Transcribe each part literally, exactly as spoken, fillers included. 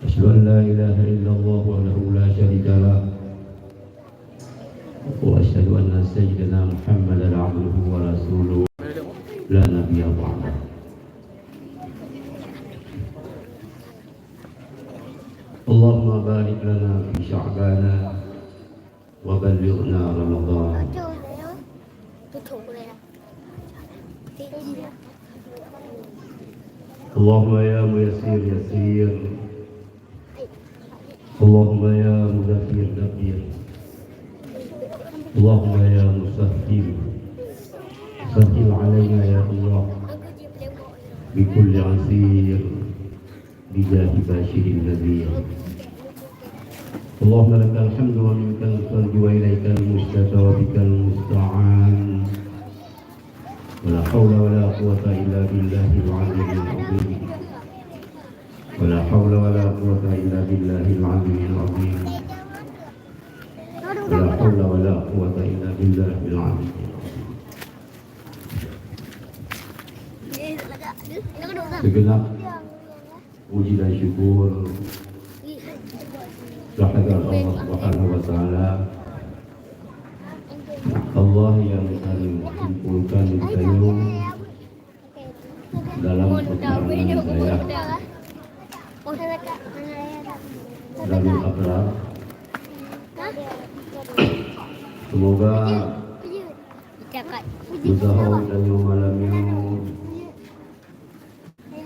أشهد أن لا إله إلا الله وحده لا شريك له، وأشهد أن سيدنا محمدا عبده ورسوله، لا نبي بعده. اللهم بارك لنا في شعبان وبلغنا رمضان. اللهم يا ميسر يسر، اللهم يا مدبر دبر، اللهم يا مسهل سهل علينا يا الله بكل عسير بجاه بشير نذير. اللهم لك الحمد ومنك الفضل وإليك المشتكى وبك المستعان. ولا حول ولا قوة إلا بالله العلي العظيم. ولا حول ولا قوة إلا بالله العلي العظيم. ولا حول ولا قوة إلا بالله العلي العظيم. Segenap puji dan syukur kehadirat Allah Subhanahu wa Taala. Allah yang akan kumpulkan kita dalam perjalanan saya Darul Abrar. Semoga usaha kita malam ini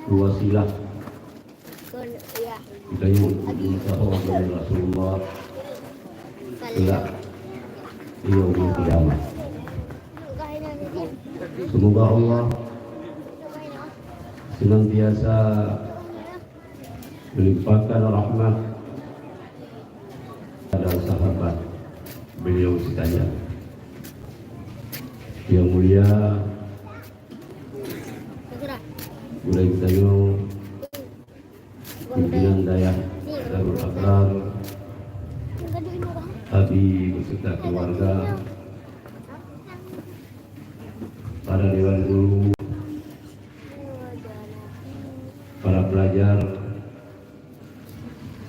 wasilah kita yuk untuk meusaho dengan Rasulullah kelak di yaumul qiyamah. Semoga Allah senantiasa melimpahkan rahmat pada sahabat beliau sekalian. Yang mulia Gurèe geutanyoe, pimpinan dayah Darul Abrar, Abi beserta keluarga, para dewan guru, para pelajar,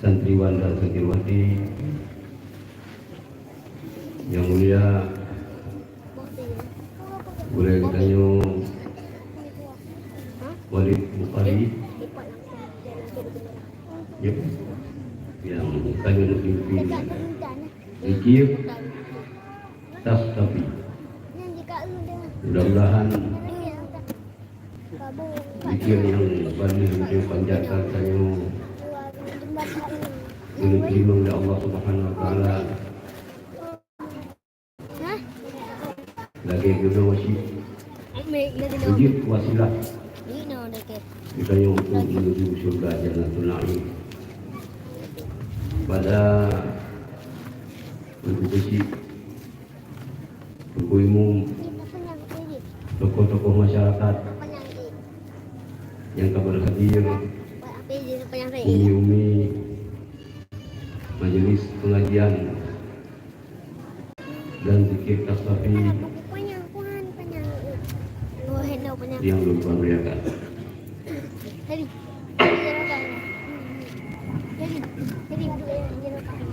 santriwan dan santriwati, yang mulia gurèe geutanyoe, Walid Bukhari, ya, yang tanyoe pimpin zikir tas tapi. Mudah-mudahan zikir nyang banmandum panjatkan tanyoe geuteurimong lé Allah Subhanahu wa Taala. Lagèe geunoe cit beujeuet wasilah geutanyoe untuk menuju syurga Jannatul Naim. Pada Teungku Keuchik, Teungku Imum, tokoh-tokoh masyarakat nyang ka berhadir, umi-umi majelis pengajian dan zikir tasbih yang lôn muliakan.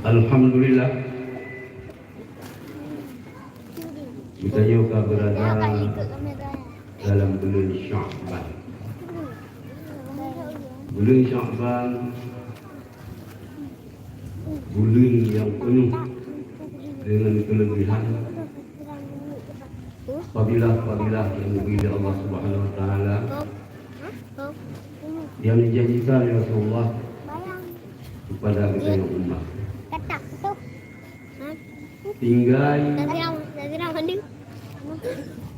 Alhamdulillah, geutanyoe ka beurada dalam buleuen Sya'ban. Buleuen Sya'ban, buleuen nyang peunoh deungon keuleubihan, fadilah-fadilah nyang geubri lé Allah Subhanahu wa Taala, nyang dijanjikan lé Rasulullah kepada geutanyoe umat. Tinggai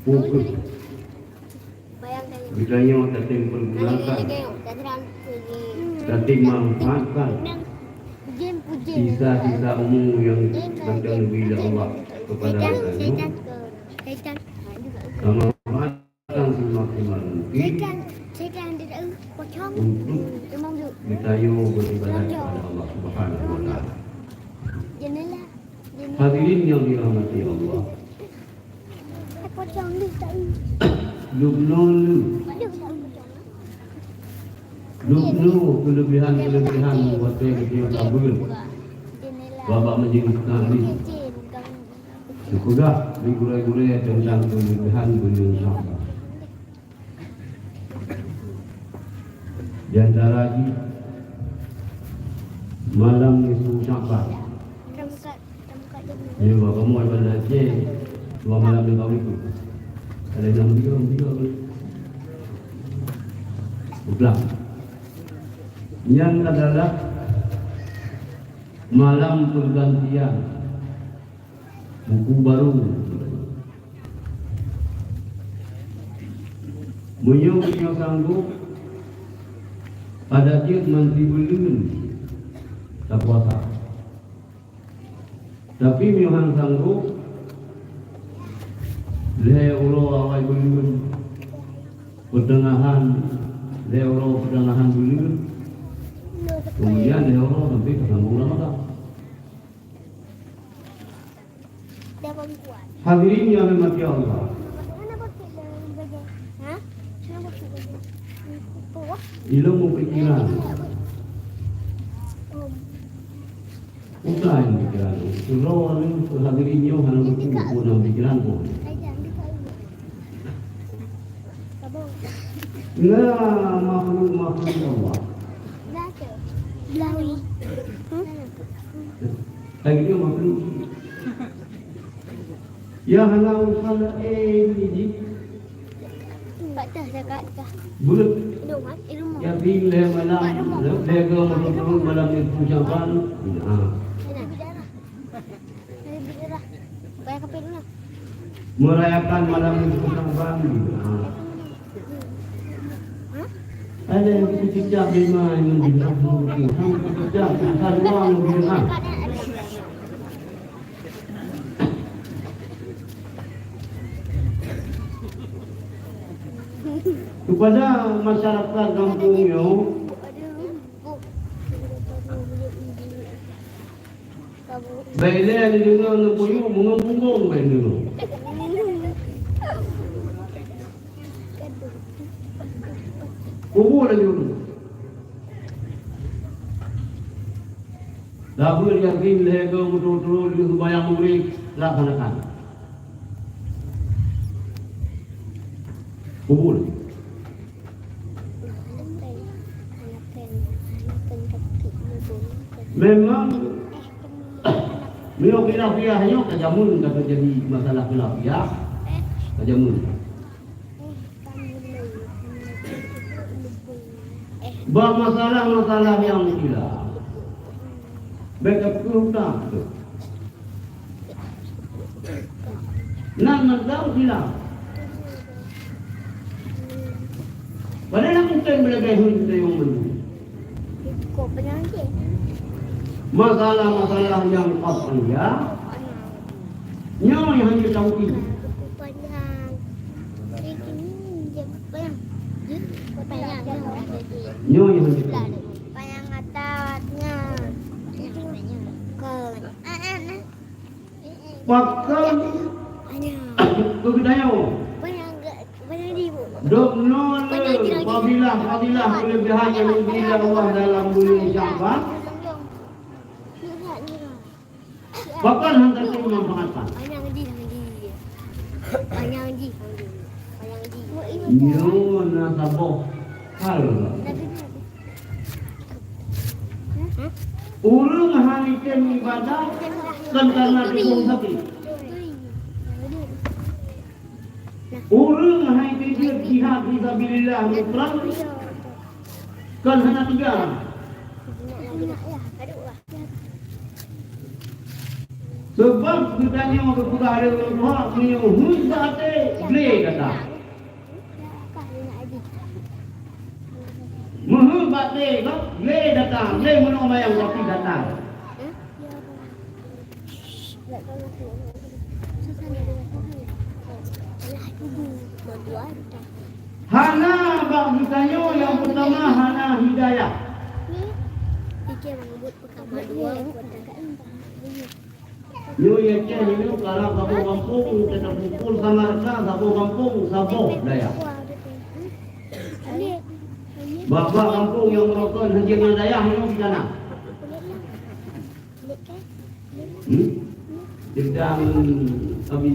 ukeue geutanyoe tatem pergunakan, tatem manfaatkan sisa-sisa umu nyang mantong geubri lé Allah kepada geutanyoe. Tamanfaatkan semaksimal mungkin untuk geutanyoe beribadat kepada Allah Subhanahu wa Taala. Hadirin yang dirahmati Allah, lôn Lubnoe keuleubehan-keuleubehan watée geutanyoe tabeuet bak majelis taklim. Teupeugah lé gurée-gurée teuntang keuleubehan buleuen Syakban. Di antara jih malam nisfu Syakban. Iya, bah, kamoe daripada Aceh, dua malam lam kamoe itu. Ada yang tiga, tiga kali. Ulang. Nyan adalah malam pergantian buku baru. Meunyoe geutanyoe sanggob, pada jeuet mantri buleuen tapuasa. Tapi meunyoe han sanggob, lhée uroe awai buleuen, peuteungahan, lhée uroe peuteungahan buleuen, kemudian lhée uroe sampai teusambong Ramadhan. Hadirin yang dirahmati Allah. Ilmu pikiran. Bukan pikiran. Surau ni hadirin nyoe hana buku, buku dalam pikiran pun. Nah, makhluk-makhluk Allah. Lagi dia makhluk. Ya hana urusan laén ni jih. Buet. Yakin lé malam, lé, lé go meureumpok malam ni puja ban. Ha. Merayakan malam ni puja ban. Ha. Ada yang cicak lima yang bilang, cicak, cicak dua yang bilang. Kepada masyarakat kampung nyoe, bèk lé neudeungoe ngon puyuh, meungon punggong bèk neudeungoe. Kubur laju. Tabeuet yakin lhèe goe meututoe lheueh seumayang Maghrib, laksanakan. Kubur. Memang meunyoe khilafiah nyoe ka jameun ka teujadi masalah khilafiah, ka jameun. Bak masalah-masalah nyang khilaf, bèk tapeuhutang. Nan mantong khilaf. Padahai mungken beuleubèh hôi teuntèe mandum. Masalah-masalah nyang qat'iyah, nyoe nyang hana tauhid. Nyoe nyang hana tauhid. Pakon keu geutanyoe? Dok nyoe le fadilah-fadilah keuleubehan nyang geubri lé Allah dalam buleuen Sya'ban. Pakon han teupeue manfaatan? Nyoe na saboh hal. Ureueng han item ibadat kan karena teupeue sakét. Ureueng han item jeuet jihad fisabilillah mutlak kan hana teuga. Sabab geutanyoe geupeugah lé ureueng tuha, meunyoe heuet bak até, glé gata. Meuheuet bak até, glé gata, glé meunoe mayang tapi gata. Hana bak geutanyoe nyang peutama hana hidayah. Nyoe Aceh nyoe karab saboh gampông, teuka pukul sama rata saboh gampông, saboh dayah. Bak-bak gampông nyang meurokon hana dayah nyoe di sana. Hmm? Tentang Abi.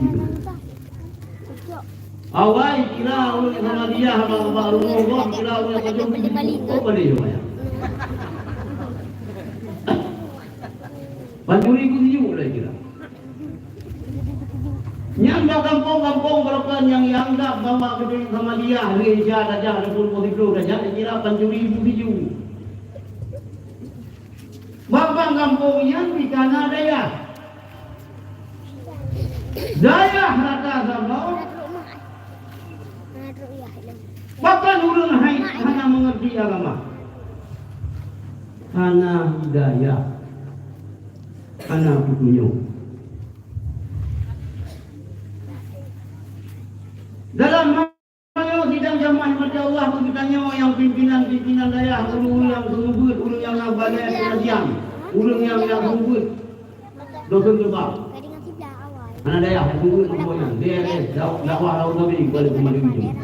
Awai kira ureueng Ahmadiyah bak, bak rumoh gob, kira ureueng Tanjong Tinggi. Oh, boleh ya, ya. Pancuri ku sijuek lah kira. Nyan bak gampông-gampông barokon nyang ianggap bahwa keudeung Ahmadiyah lhèe darajah ataupun dua puluh darajah, dikira pancuri ibu biju. Bak gampông nyan di kana dayah. Dayah rata saboh. Bahkan ureueng hai hana mengerti agama. Hana hidayah. Hana peutunyok. Dalam hal sidang jamaah mata Allah beutanyoe nyang pimpinan-pimpinan dayah, ureueng nyang seumeubeuet, ureueng nyang na balèe pengajian, ureueng nyang na seumeubeuet dosen teubang. Hana dayah seumeubeuet rumoh nyan, dakwah lawan Nabi balik keumarin.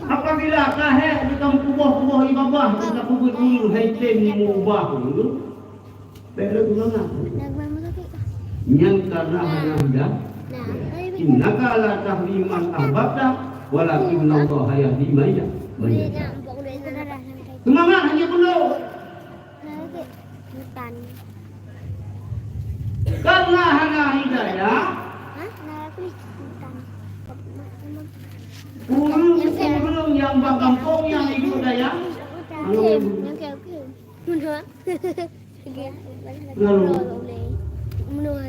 Apabila ka hèk di kamoe kuboh-kuboh ibadah, kita peubuet dulu, hai tem mubah dulu. Bèk lé guna. Nyan karena hana hidayah. Innaka la tahdi man ahbabta, walakinnallaha yahdi man yasha. Seumangat hana peunoh. Karena hana hidayah. Ureueng-ureueng nyang bak gampông nyang ikut dayah. Lalu,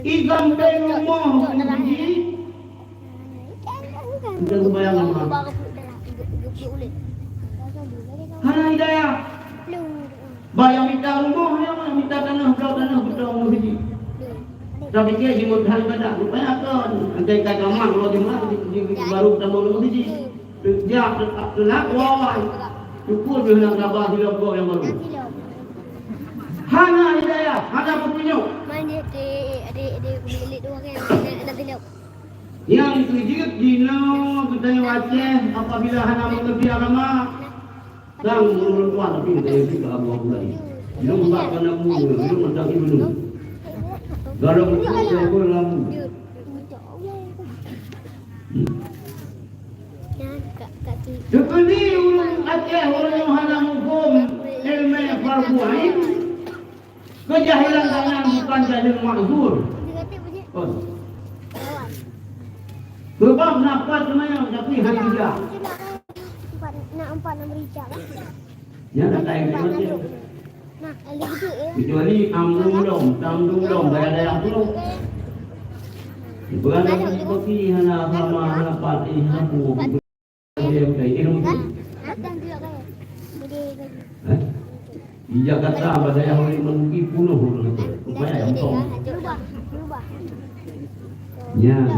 i gampông rumoh biji. Kita sembahyang sama. Hana hidayah. Bak nyang mita rumoh, nyang mita tanoh, bloe tanoh, beutong meuseujid. Tapi keu jimeuet hal ibadat, rupanya kon. Antai ka tamah, kalau jimeuet, di, di, di, baru tamah meuseujid. Jak, teunak, wawai. Syukur jeuh na gaba silop gob nyang baru. Hana hidayah, hana peutunyok. Mana dek, dek, dek, dek, dek, dua orang, anak, anak silop. Nyang keujeuet jinoe geutanyoe Aceh apabila hana mengerti agama, sang ureueng tuha tapi geutanyoe juga Abu Abu lagi. Jinoe bak kana bu, jinoe mantong ibu. Galom beutôi lambu. Teukeudi ureueng Aceh ureueng nyang hana muphom ileumèe fardu ain. Keujahilan gobnyan bukan jahil ma'zur. Kon. Seubab na pat seumayang tapi hana jijak. Nyan na tai meunan. Kecuali am dum lom, tam dum lom, dayah-dayah tu. Bukan lagi seperti hana sama, hana pat, eh, hana pu. Di Jakarta, bak dayah ureueng Bugis peunoh ureueng tu. Rupanya nyang tong. Nyan.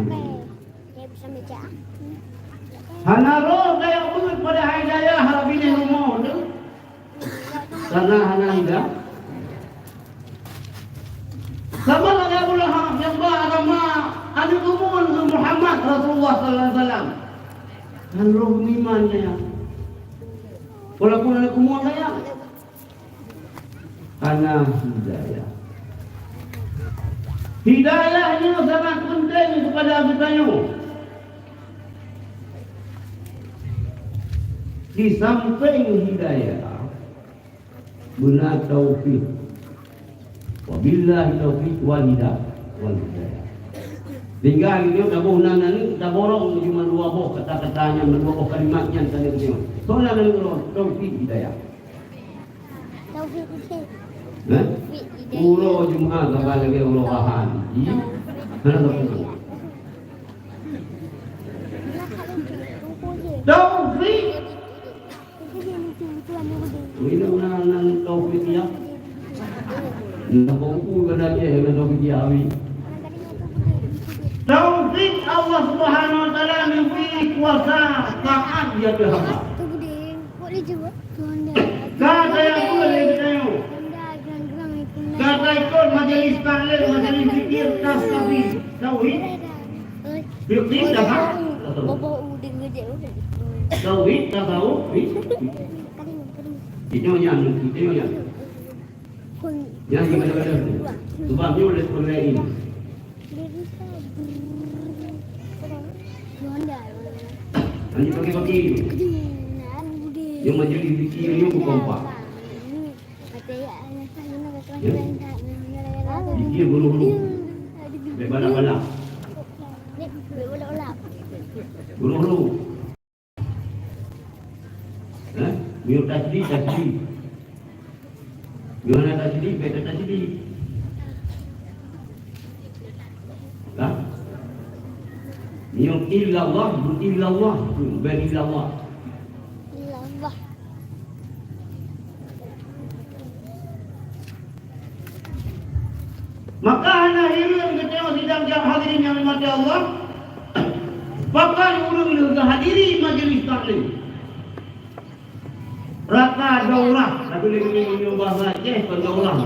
Hana roh dayah ureueng padahai dayah hana binéh rumoh tu. Karena hana hidayah. Sama lagèe Abu Lahab nyang ba agama aneuk umum Muhammad Rasulullah sallallahu alaihi wasallam. Hana roh iman nyan. Walaupun aneuk umum nyan. Hana hidayah. Hidayah nyoe sangat penting kepada geutanyoe. Di samping hidayah, beuna taufik. Wabillahi taufik wal hidayah, wal hidayah. Tinggai nyoe taboh nan aneuk, taborong cuma dua boh kata-kata nyan, dua boh kalimat nyan saja nyoe. Soalan aneuk droe, taufik hidayah. Taufik hidayah. Hah? Uroe Jumat saban lagèe uroe Ahad. Ih, hana tapeugah. Taufik. Ini nan, nan Taufik ya. Nan buku kan ada, nan Taufik ya, wi. Taufik Allah Subhanahu wa Taala neubri kuasa taat ya keu hamba. Ka tayang peue lé geutanyoe? Ka taikot majelis taklim, majelis zikir, tasbih, tauhid. Fiqih dah, ha? Boboh udeng geude. Tauhid, tasawuf, wi-, itu nyan, itu nyan. Nyan ibadah-ibadah tu. Sebab nyoe lé peureulèe ini. Hanya pakai-pakai tu. Nyoe majlis zikir nyoe bukan pak. Ya. Zikir guru-guru. Bèk balap-balap. Guru-guru. Eh? Miyueb tasbih, tasbih. Miyueb hana tasbih, bèk tasbih. Hah? Miyueb illallah, illallah. Bèk illallah. Illallah. Maka hana hireuen geutanyoe sidang jamaah hadirin nyang dirahmati Allah, pakon ureueng lheueh geuhadiri majelis taklim. Raka daurah, tapi lé geutanyoe bahasa Aceh kon daurah.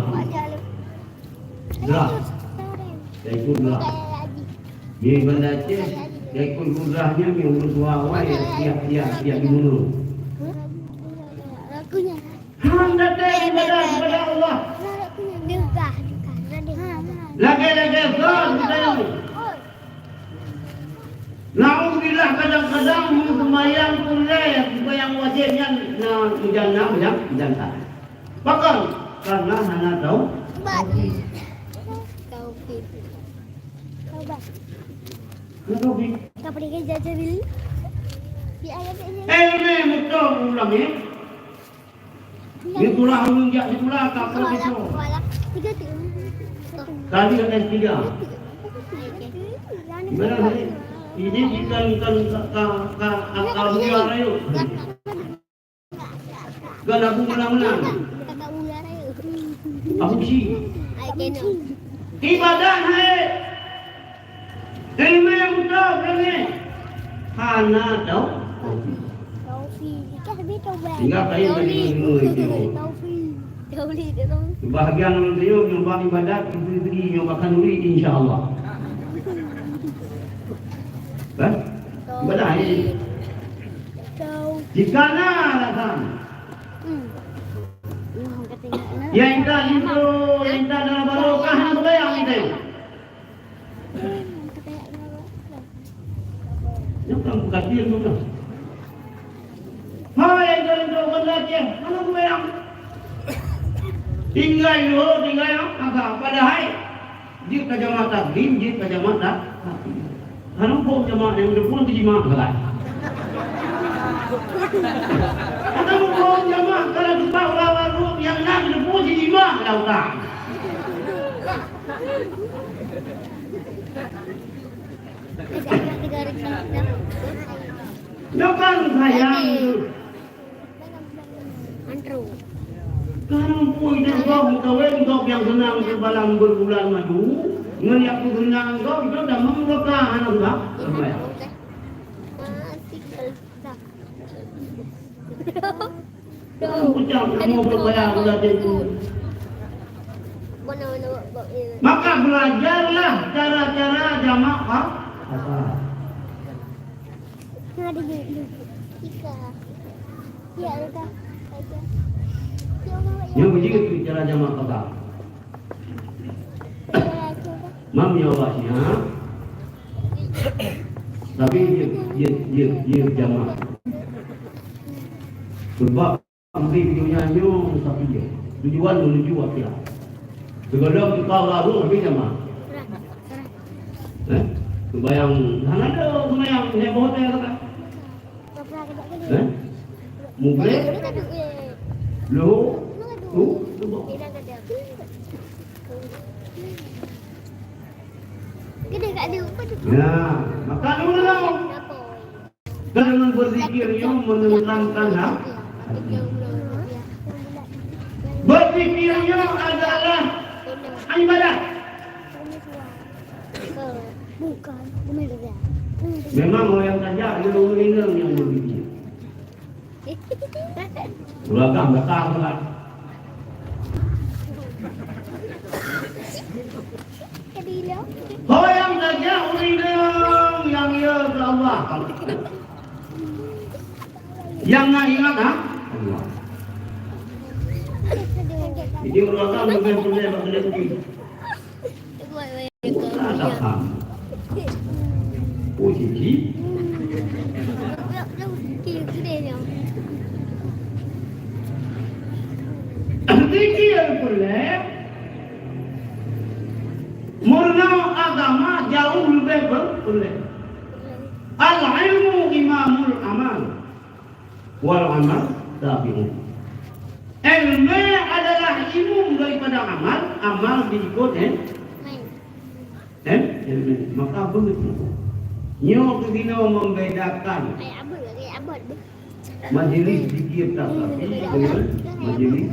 Drah. Yaitu drah. Di Banda Aceh, yaitu drah nyan nyang ureueng tuha awai tiap-tiap tiap di munur. Hang datang ibadah kepada Allah. Lagèe-lagèe zon geutanyoe. Naudzubillah, kadang-kadang meuseumayang peureulèe, seumayang wajéb nyan na meujan na meujan, meujan that. Pakon? Karena hana tau-, taufik. Hana taufik. Ka pergi jajan beli. Di ayam ini. Eh, ini betul ulang ya. Di tulah ulun jak di tulah ka pergi tu. Tiga tu. Tadi ada tiga. Mana tadi? Ini ikan, ikan ka, ka, ka, ka, ka buaya rayu. Ka lagu menang-menang. Abu si. Ibadah hai. Ilmu yang betul, betul ni. Hana tau. Taufi. Taufi. Tinggal kain bagi ilmu itu. Taufi. Taufi dia tu. Sebahagian orang tu nyumbang ibadat, itu segi nyumbang khanduri, insya Allah. Kan? Ibadah ni. Jika na alasan. Hmm. Yang intat itu, yang intat dalam barokah, hana bayang itu. Nyoe kan bukan dia tu dah. Hai, yang dalam tu benda dia, mana bayang? Tinggai dulu, tinggai dulu. Apa? Padahai jeuet ka jamak takdim, jeuet ka jamak tak-, takdim. Hana muphom jamak nyang deupue teujimak galak. Hana muphom jamak kalau teupeu ulah-ulah nyang na deupue teujimak lam utak. Nyoe kan sayang. Kan pui deh gob meukawen gob nyang seunang sibalang berbulan madu, ngon nyang peuseunang gob itu damang doka hana sudah. Ucap kamu berbayar sudah tentu. Maka belajarlah cara-cara jamak pa-, apa? Nyoe beujeuet tu cara jamak peugah. Mam nyoe awak nyan. Tapi jeuet, jeuet, jeuet, jeuet jamak. Sebab Amri dunia nyoe sapi dia. Tujuan menuju akhirat. Segadang kita baru habis zaman. Eh? Sembayang, hana ada sembayang, heboh hotel kata. Eh? Mugre? Lo? Tu? Tu? Ya, maka dulu. Karena berzikir nyoe menenangkan ha-, hati. Berzikir nyoe adalah ibadah. Memang orang tajak dulu ingat yang berzikir. Belakang datang pula. Ho nyang tajak ureueng inong nyang ye keu Allah. Nyang na ingat, ha? Allah. Jadi, ureueng agam leubeh peureulèe bak keuneuk uji. Bukan tak paham. Oh, cici. Zikir peureulèe, meurunoe agama jauh leubeh peureulèe. Al-ilmu imamul amal. Wal amal tabi'un. Ilmu adalah imum daripada amal, amal diikut, eh? Eh? Ilmu. Maka begitu. Nyoe keunoe membedakan majelis zikir tasafi dengan majelis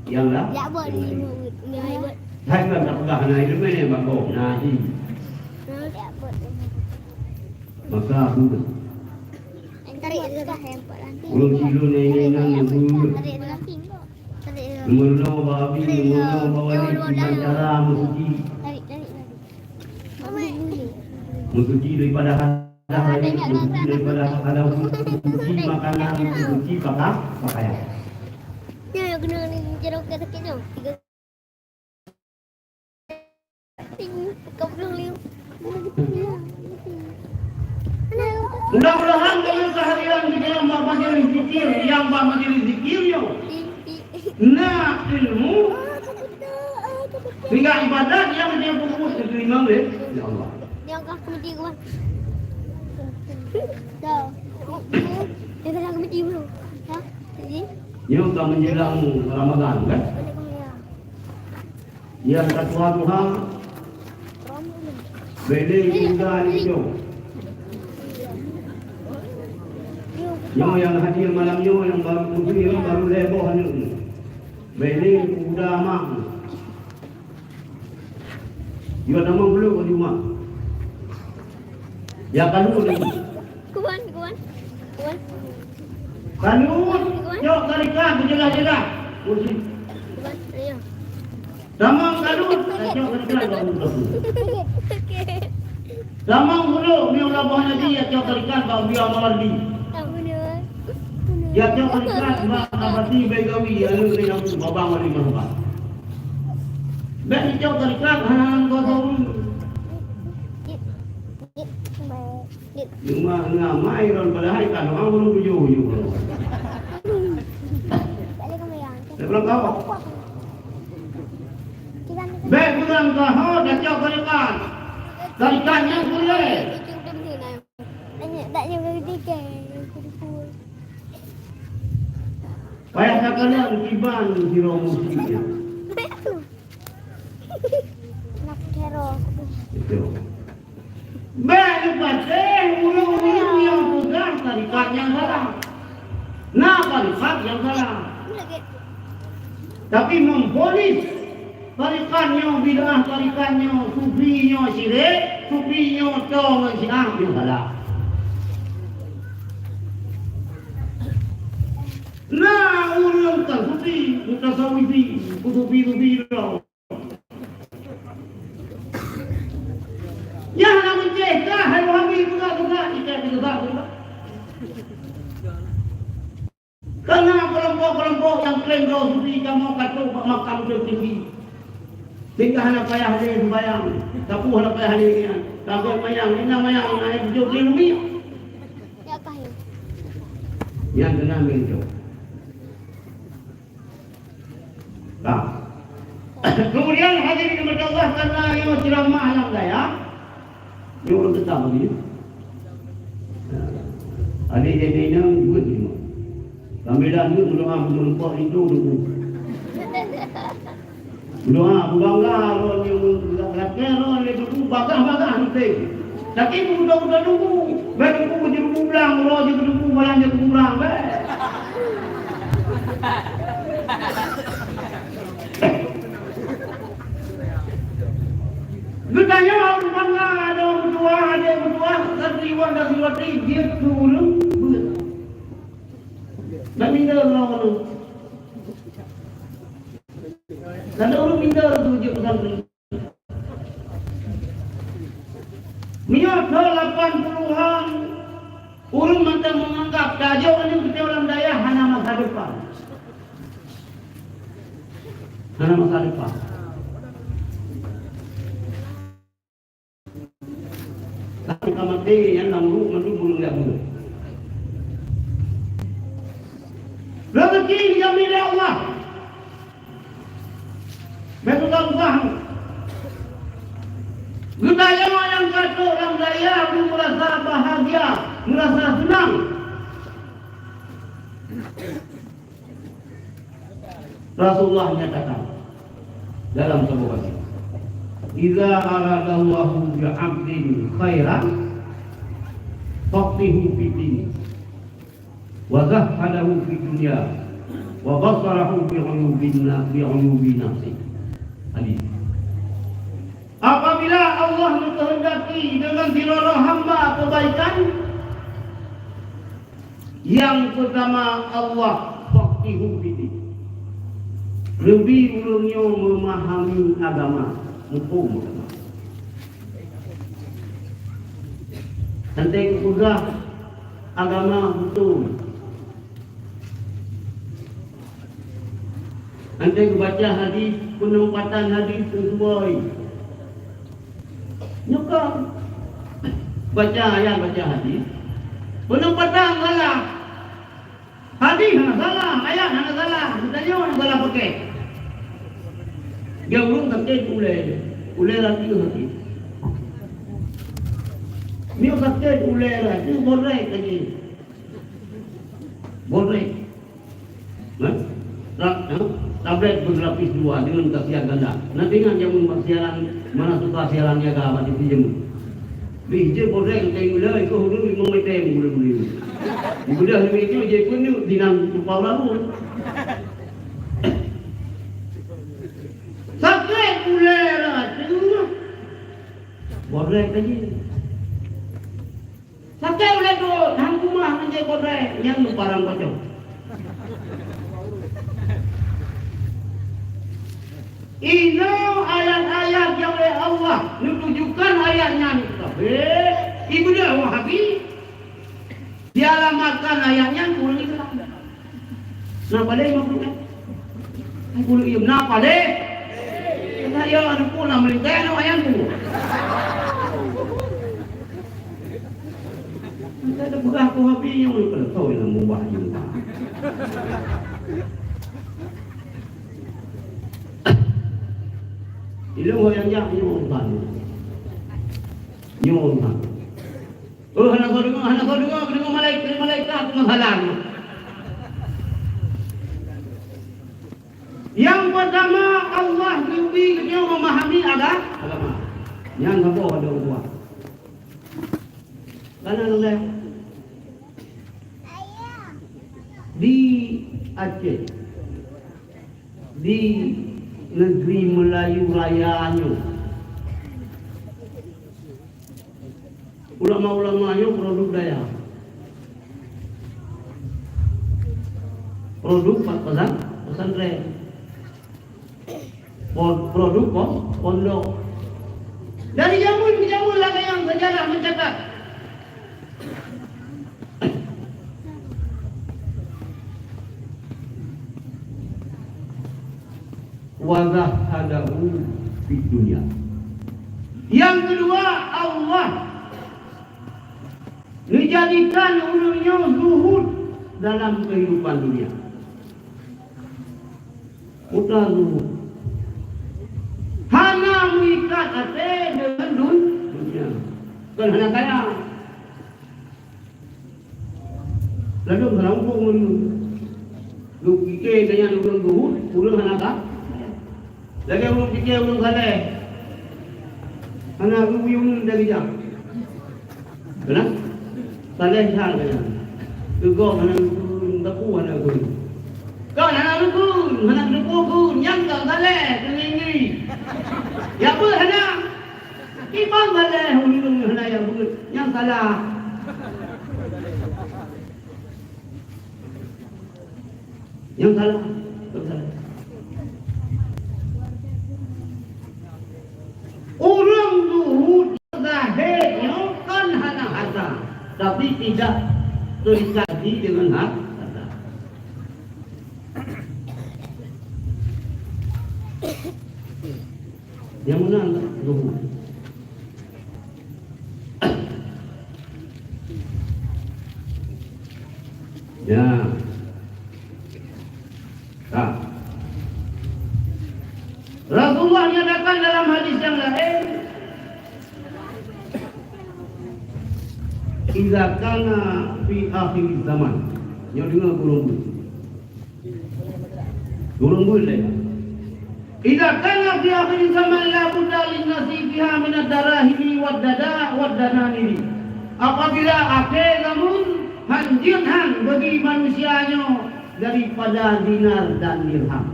yang lain. Hai kan tak peugah na ilmu ni, bagus. Nah, ji. Maka begitu. Tarik dah yang empat lantai. Ulôn silôn nyang inong nyang beuet. Tarik dah. Tarik dah. Meunoe bak abi, meunoe bak wali, kiban cara meusuci. Tarik, tarik, tarik. Meusuci daripada hadas, meusuci daripada hadas, meusuci makanan, meusuci paka-, pakaian. Nyoe keunoe ni jeruk ke sakit nyoe. Tiga. Mudah-mudahan dalam seharian di dalam majelis zikir, yang bak majelis zikir nyoe, na ilmu, sehingga ibadat yang dia pupuk diterima oleh Allah. Dia akan kemudi gua. Dah. Dia akan kemudi gua. Ha? Jadi? Nyoe ka menjelang Ramadan, kan? Nyang ka tuha-tuha, bèk lé jipeugah lé nyoe. Nyoe nyang hadir malam nyoe nyang baru, mungkin baru lhèe boh aneuk nyoe. Bèk lé peumuda mak nyoe. Yue tamong dulu u rumoh. Ya, kalu lagi. Kuan, kuan. Kuan. Kalu, cok tarikat, jelas-jelas. Kursi. Kuan, ayo. Tamong kalu, cok tarikat, baru, baru. Okey. Tamong dulu, ni ulah boh Nabi, ya, cok tarikat, baru dia Mawardi. Tamong dulu. Ya, cok tarikat, Mak Abasi, Baigawi, ya, lu, lu, lu, Babang Wali Mahbah. Bèk cok tarikat, hana, hana, kosong. Cuma ngamai ron padahai kan orang belum tujuh tujuh. Saya belum tahu. Bèk kurang tahu dah cok tarikat. Tarikat nyang boleh. Payah takalon kiban siro musik nyan. Nak kero. Itu. Bèk neupatéh ureueng-ureueng nyang peugah tarikat nyang salah. Na tarikat nyang salah. Tapi memvonis tarikat nyoe bid'ah, tarikat nyoe sufi, nyoe syirik, sufi nyoe toe ngon syiah, nyoe salah. Na ureueng ka sufi, mutasawwifi, sufi-sufi droe. Nyan hana meucéh kah, hai Wahabi, peugah-peugah, ikei peugah-peugah. Kana kelompok-kelompok nyang klaim droe sufi kamoe ka trok bak makam teutinggi. Sehingga hana payah lé sumbayang, sapeue hana payah lé nyan. Ka gét manyang, inong manyang, hana jok lé umi. Nyan keunan meucok. Nah. Kemudian hadirin rahmat Allah, karena nyoe ceramah lam dayah, nyoe ureueng teutab lagi. Nah. Adik jadi nang buet ni. Sambil dah buet, meudoa, meureumpok itu dulu. Meudoa, beubangga, roh nyoe, lakée roh lé buku, bagah-bagah, penting. Tapi budak-budak nunggu, bèk nunggu jeuet blang, uroe jeuet nunggu, malam jeuet kurang, bèk. Geutanyong ureueng bangga, adoe meutuah, adék meutuah, santriwan dan santriwati jeuet keu ureueng beuet. Dan minder lom ureueng. Dan ureueng minder tu jeuet keu santri. Meunyoe thôn lapan puluhan ureueng mantong meunganggap tajok aneuk geutanyoe lam Hana masa depan. Tapi ka maté nyan lam ruh mandum ureueng jak buet. Rezeki geujak milék Allah. Bèk peugah-peugah. Geutanyoe nyang ka trok lam dayah, geumeurasa bahagia, meurasa seunang. Rasulullah menyatakan dalam saboh hadis, "Idza aradallahu bi 'abdin khairan, faqihu fid din, wa zahhadahu fid dunya, wa basarahu bi 'uyubin na-, bi 'uyubi nafsi." Hadis. Apabila Allah meukehendaki deungon sidroe hamba keubaikan, nyang peutama Allah faqihu fid din. Neubi ureueng nyoe meumahami agama, muphom agama. Teuntèe geupeugah agama beutôi. Teuntèe geubaca hadis, peuneumpatan hadis sesuai. Nyoe ka baca ayat, baca hadis, peuneumpatan salah. Hadis hana salah, ayat hana salah, geutanyoe nyang salah pakai. Dia ureueng sakét ulèe, ulèe laju sakét. Nyoe sakét ulèe laju, borek laju. Borek. Nah, ta-, nah, tablet berlapis dua dengan khasiat ganda. Nah, ingat jameun bak siaran, mana suka siaran niaga bak T V jameun. Bih je borek teuh ulèe, ikôt ureueng limong meter ulèe-ulèe. Ibudah lima itu je pun ni dinang tupau lalu. Sakét ulèe lah, tengok. Borek tadi. Sakét ulèe tu, hang kumat ngon jeuet borek, nyan meuparang pocong. Inoe ayat-ayat nyang lé Allah, neutujukan ayat nyan, tapi ibudah Wahabi dialamatkan ayat nyan keu ureueng Islam. Na paleng makhluk nyan? Ai, bulu iem na paleng. Kata, "Ya, aneuk ku na meulingkai aneuk ayang ku." Entah ada peugah ku Wahabi nyang ulôn keuneuk tahu nyang mubah nyang mubah. Ilôn ho nyang jak nyoe ban. Nyoe ban. Oh, hana soe deungoe, hana soe deungoe, deungoe malaikat, malaikat meusalam. Nyang peurtama, Allah geubri geutanyoe memahami aga-, agama. Nyan saboh ada Allah. Kana lé di Aceh, di negeri Melayu Raya nyoe. Ulama-ulama nyoe produk dayah. Produk pe-, pesan-, pesantren. Po-, produk po-, pondok. Dari jameun ke jameun lagèe nyang seujarah mencatat. Wa zahadahu fid dunya. Nyang keudua, Allah neujadikan ureueng nyoe zuhud dalam kehidupan dunia. Mudah zuhud. Hana meuikat até deungon dun-, dunia. Kon hana kaya. Lalu meurangkong meunurot. Geupike gobnyan ureueng zuhud, ureueng hana ka. Lagèe ureueng pike ureueng saleh. Hana geuyue dari jak. Beuna? Saleh that gobnyan. Teugok hana geukheun, teupeu hana geukheun. Kon hana geukheun, hana geuteupeue kheun, nyan kon saleh, teungui-ngui. Ya beuna hana. Iman balèe ureueng hana nyang beuet, nyang salah. Nyang salah, nyang salah. Ureueng zuhud zahir nyoe kan hana harta, tapi tidak terikat deungon har-, harta. Nyang meunan lah, luhur. Ya. Nah. Rasulullah nyatakan dalam hadis yang lain, "Idza kana fi akhir zaman." Nyoe deungoe gurée. Gurée lé. "Idza kana fi akhir zaman la budda lin nasi fiha minad darahimi wad dada wad dananiri." Apabila akhé zaman, han jeuet han bagi manusia nyoe daripada dinar dan dirham.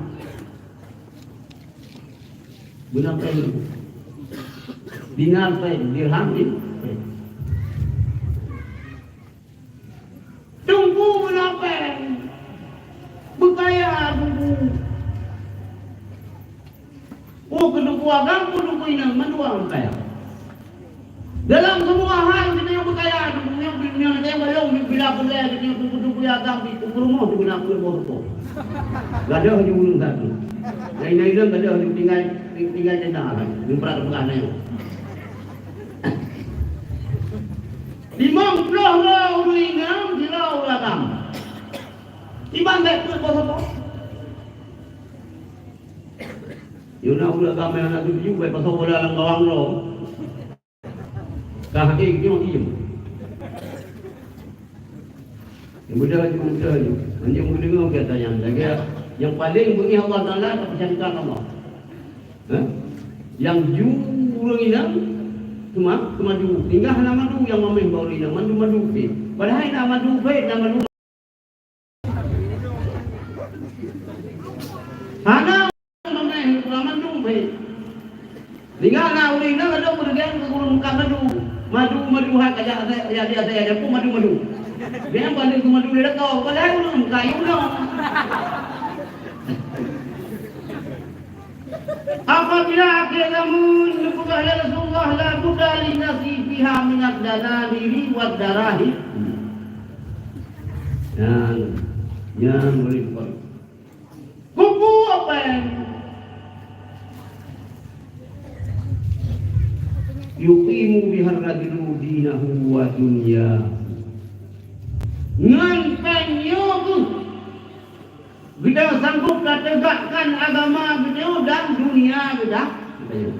Beuna péng. Dinar péng, dirham jih péng. Teungku beuna péng. Beukaya teungku. Oh, keu teungku agam, keu teungku inong, mandua beukaya. Dalam semua hal, geutanyoe beukaya, geutanyoe, geutanyoe, geutanyoe, bila peureulée, geutanyoe, teungku-teungku agam, di peurumoh, di guna peurumoh. Gadôh di ureueng satu. Lain-lain gadôh di tinggai, tinggai tenda kan. Di peuratoh peugah na nyoe. Limong ploh droe ureueng inong, sidroe ureueng agam. Iban bèk peuet boh sopo. Yuna ureueng agam nyang na tuju, bèk pasoe bola lam gawang droe. Ka hati nyoe diem. Nyang mudah ju, mudah ju. Anjing meudeungoe kata nyan. Lagèe nyang paleng beungèh Allah Taala, tapeucalitra Allah. Hah? Nyang ju ureueng inong, teuma, teuma ju. Tinggai hana madu nyang mamèh bak ureueng inong, madu-madu pih. Padahai na madu pih, na madu Hana mamèh, hana mandum, hei. Tinggai na ureueng inong ladôm beureugang keu gurèe muka madu. Madu, madu, hai, kajak asai, ya, di asai, ya, pun madu, madu. Dia paling tu madu dia lekau, padahai ureueng muka yu dong. Apabila akhé zaman, neupeugah lé Rasulullah, "La budda linnasi fiha minad dananiri wad darahim." Nyan, nyan murit-murit. Kubu apa? Yuqimu bihar rajulu dinahu wa dunyahu. Ngon péng nyoe kheueh geutanyoe sanggob tateugakkan agama geutanyoe dan dunia geutanyoe.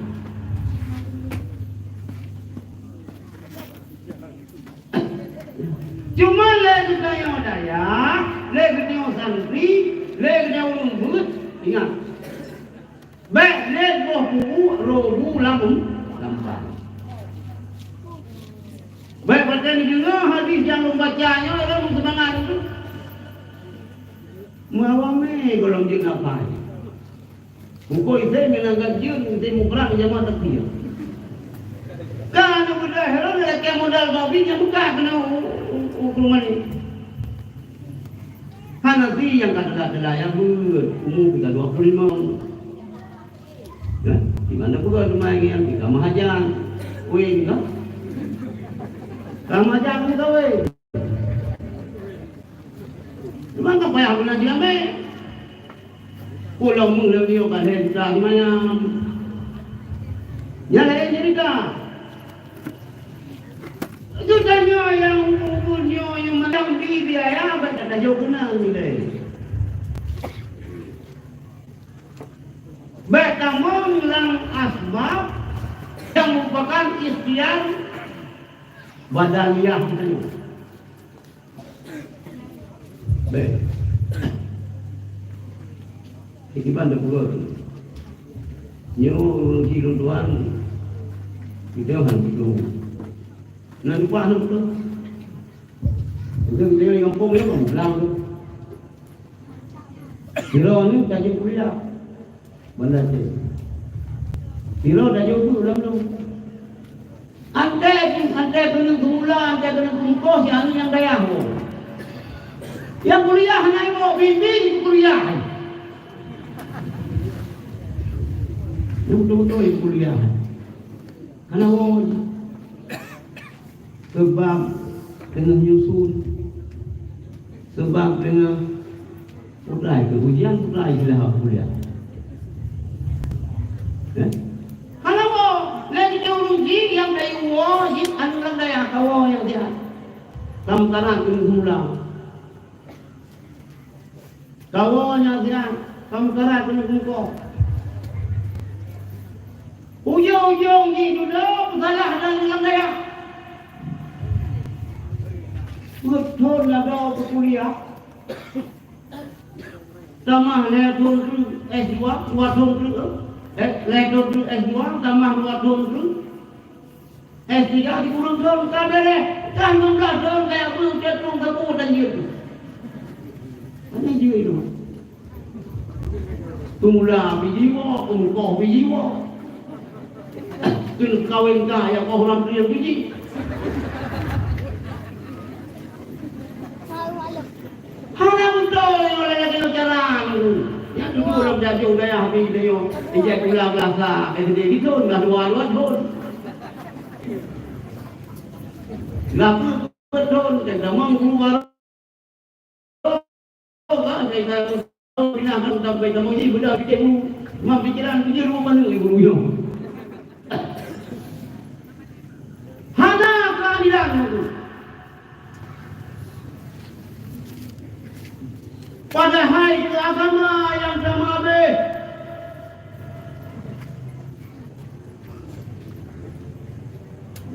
Cuma lé geutanyoe dayah, lé geutanyoe santri, lé geutanyoe ureueng beuet, ingat. Bèk lé boh peubuet roh bu lam, lam ban. Bèk watèe neudeungoe hadis nyang lôn baca nyoe, lôn seumangat. Meuawai mé gohlom jeuet nafai. Bukon ise meunan ka jeuet, ise muprang jameun takbir. Ka aneuk muda Herod lakèe modal babi nyang buka keunoe u, u, u, u rumah ni. Hana si nyang ka teuka-teuka nyang beuet, umu kita dua puluh lima. Ya, di mana pula rumah yang kita mahajan? Weh, kita. Ka mahajan kita, weh. Memang tak payah guna diambil. Pulang mula dia kat Henta Semayang. Yang lain cerita. Itu tanya yang umur nyo yang macam di biaya, tak ada jawab benar ni deh. Bèk tamong lam asbab yang merupakan ikhtiar badaniah kita ni. Bèk. Kiban dah pukul. Nyoe ureueng ji lôn tuan, kita han beutôi. Nah, lupa aneuk tu. Mungkin kita yang kampung ni kan bilang tu. Kira ni tajak kuliah. Banda Aceh. Sidroe tajak u lam lôn. Antée, antée keuneuk seumula, antée keuneuk seumungkoh, si aneuk nyang dayah nyoe. Nyang kuliah hana iwoe, bimbéng kuliah. Nyang beutôi-beutôi kuliah. Hana woe. Seubab teungoh nyusun, seubab teungoh putrai keu ujian, putrai silahap kuliah. Ka meukarat keuneuk geulang. Kawoe nyang siat, ka meukarat keuneuk mukoh. Ujong-ujong jih dudoe peusalah dan lam dayah. Peuet thon lagoe peukuliah. Tamah lhèe thon treuk S dua, dua thon treuk, eh, lhèe thon treuk S dua, tamah dua thon treuk S tiga, sikureueng thon ka bèrèh, ka lhèe blah thon kaya peue cit, tueng sapeue dan jeuet. Hana jeuet nyoe. Peumula biji woe, peumukoh biji woe. Keu kawen ka, ya koh lam trieng biji. Hana beutôi nyoe lagèe nyoe cara nyoe. Nyan tujoh lam tajong dayah biji nyoe. Ijak pula beulasa, eh, sideh bithon, dah dua, dua thon. Laku beutôi, dan tamong guru baru. Sampai kamu jadi bedah pikirmu, memang pikiran tu je rumah mana ibu ruyung. Hana keadilan itu. Padahai keu agama nyang teuma abéh.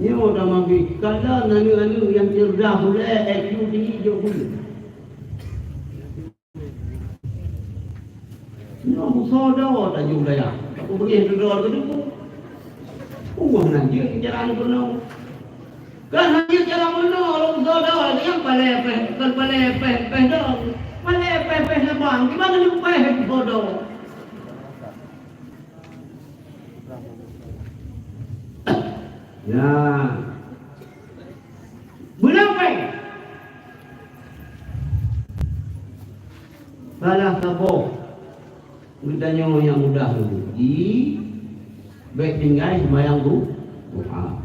Nyoe teuma abéh, kalon aneuk-aneuk nyang cerdas ulèe, I Q tinggi jok buleuen. Nyoe musoh dawa tajong dayah. Aku beri tu dawa ke duku. Wah, nah, dia bicara ni penuh. Kan hanya cara mana orang musoh dawa ni yang paling peh, kan paling peh, peh dong. Paling peh, peh leban. Gimana ni peh musoh dawa? Ya. Beunafai. Salah saboh geutanyoe nyang mudah lom. Di, bèk tinggai sembahyang du-, duha.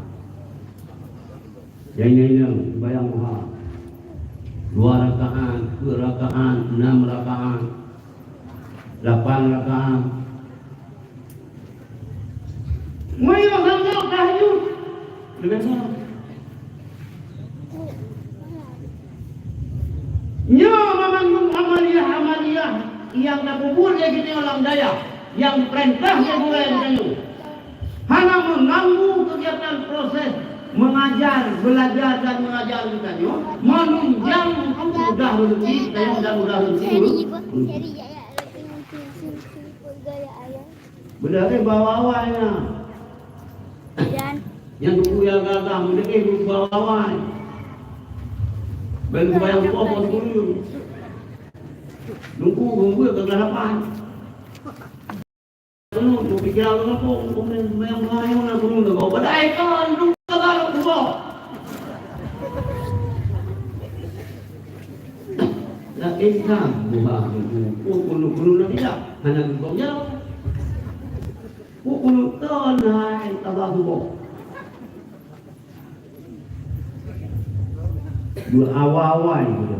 Nyang inong-inong sembahyang duha. Dua rakaat, dua rakaat, enam rakaat, lapan rakaat. Meunyoe hana tahajud, leubeh kurang. Nyoe mandum amaliyah-amaliyah nyang tapeubuet lé geutanyoe lam dayah, nyang geupeurintah lé gurèe geutanyoe. Hana mengganggu kegiatan proses mengajar, belajar dan mengajar geutanyoe, menunjang mudah rezeki geutanyoe dan mudah rezeki guru. Beudôh lé bak awai-awai nyan. Dan nyang geupeue nyang gagah, beudôh lé geupeue awai-awai. Ban geupeue nyang poh, poh sikureueng. Nunggu, nunggu ka geulah lapan. Penuh tu pikiran lôn, apa, apa, apa, yang lain, yang penuh tu, apa, dah, eh, kan, tu, kata aku, apa. Lah, eh, kan, bukan, oh, penuh, penuh, nanti dah, hana geupeue jawab. Peue keuneuk keunoe hai tabah tuboh. Beuawai-awai gitu.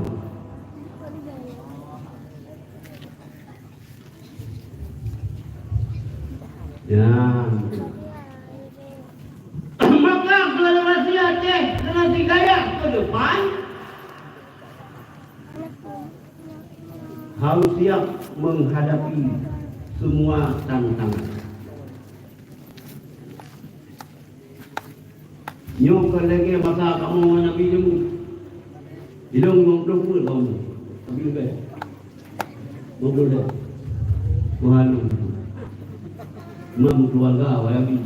Ya. Maka generasi Aceh, generasi Dayak ke depan, harus siap menghadapi semua tantangan. Nyoe kon lagèe masa kamoe ngon Nabi Nuh. Ilôn limong ploh peuet kamoe. Nabi Nuh. Limong ploh lhèe. Tuhan Nuh. Imam keluarga Wahabi.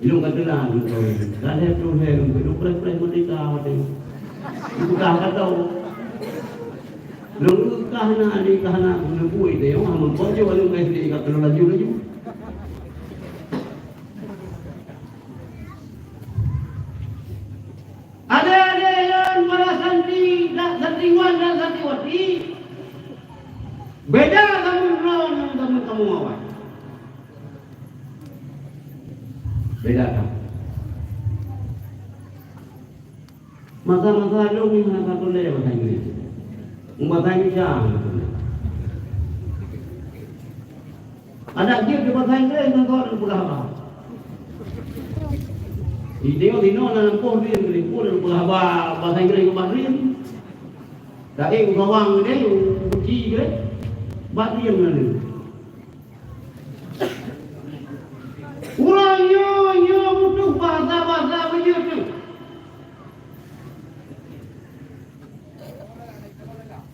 Ilôn ka teulat lôn kawén. Ka lhèe ploh lhèe lôn kawén. Lôn preh-preh merdeka watèe nyan. Lôn peugah ka tau. Lôn kah na, adik kah na, geuneubui teuh, wah, meupoh jih lôn S D ka keulôn laju-laju. Adik-adik lôn para santri dan santriwan dan santriwati, beda kamoe droe ngon kamoe awai. Beda kan? Masa-masa lôn ni hana ka tuléh bahasa Inggris. Bahasa Indonesia hana tuléh. Adak jeuet di bahasa Inggris ngon kok peugah haba. Di tengok sinoe na lampôh drien, keu liput, peugah haba bahasa Inggréh keu bak drien. Tapi u gawang keudeh, u guci keudeh, bak drien na lé. Uroe nyoe, nyoe butuh bahasa-bahasa beujeuet.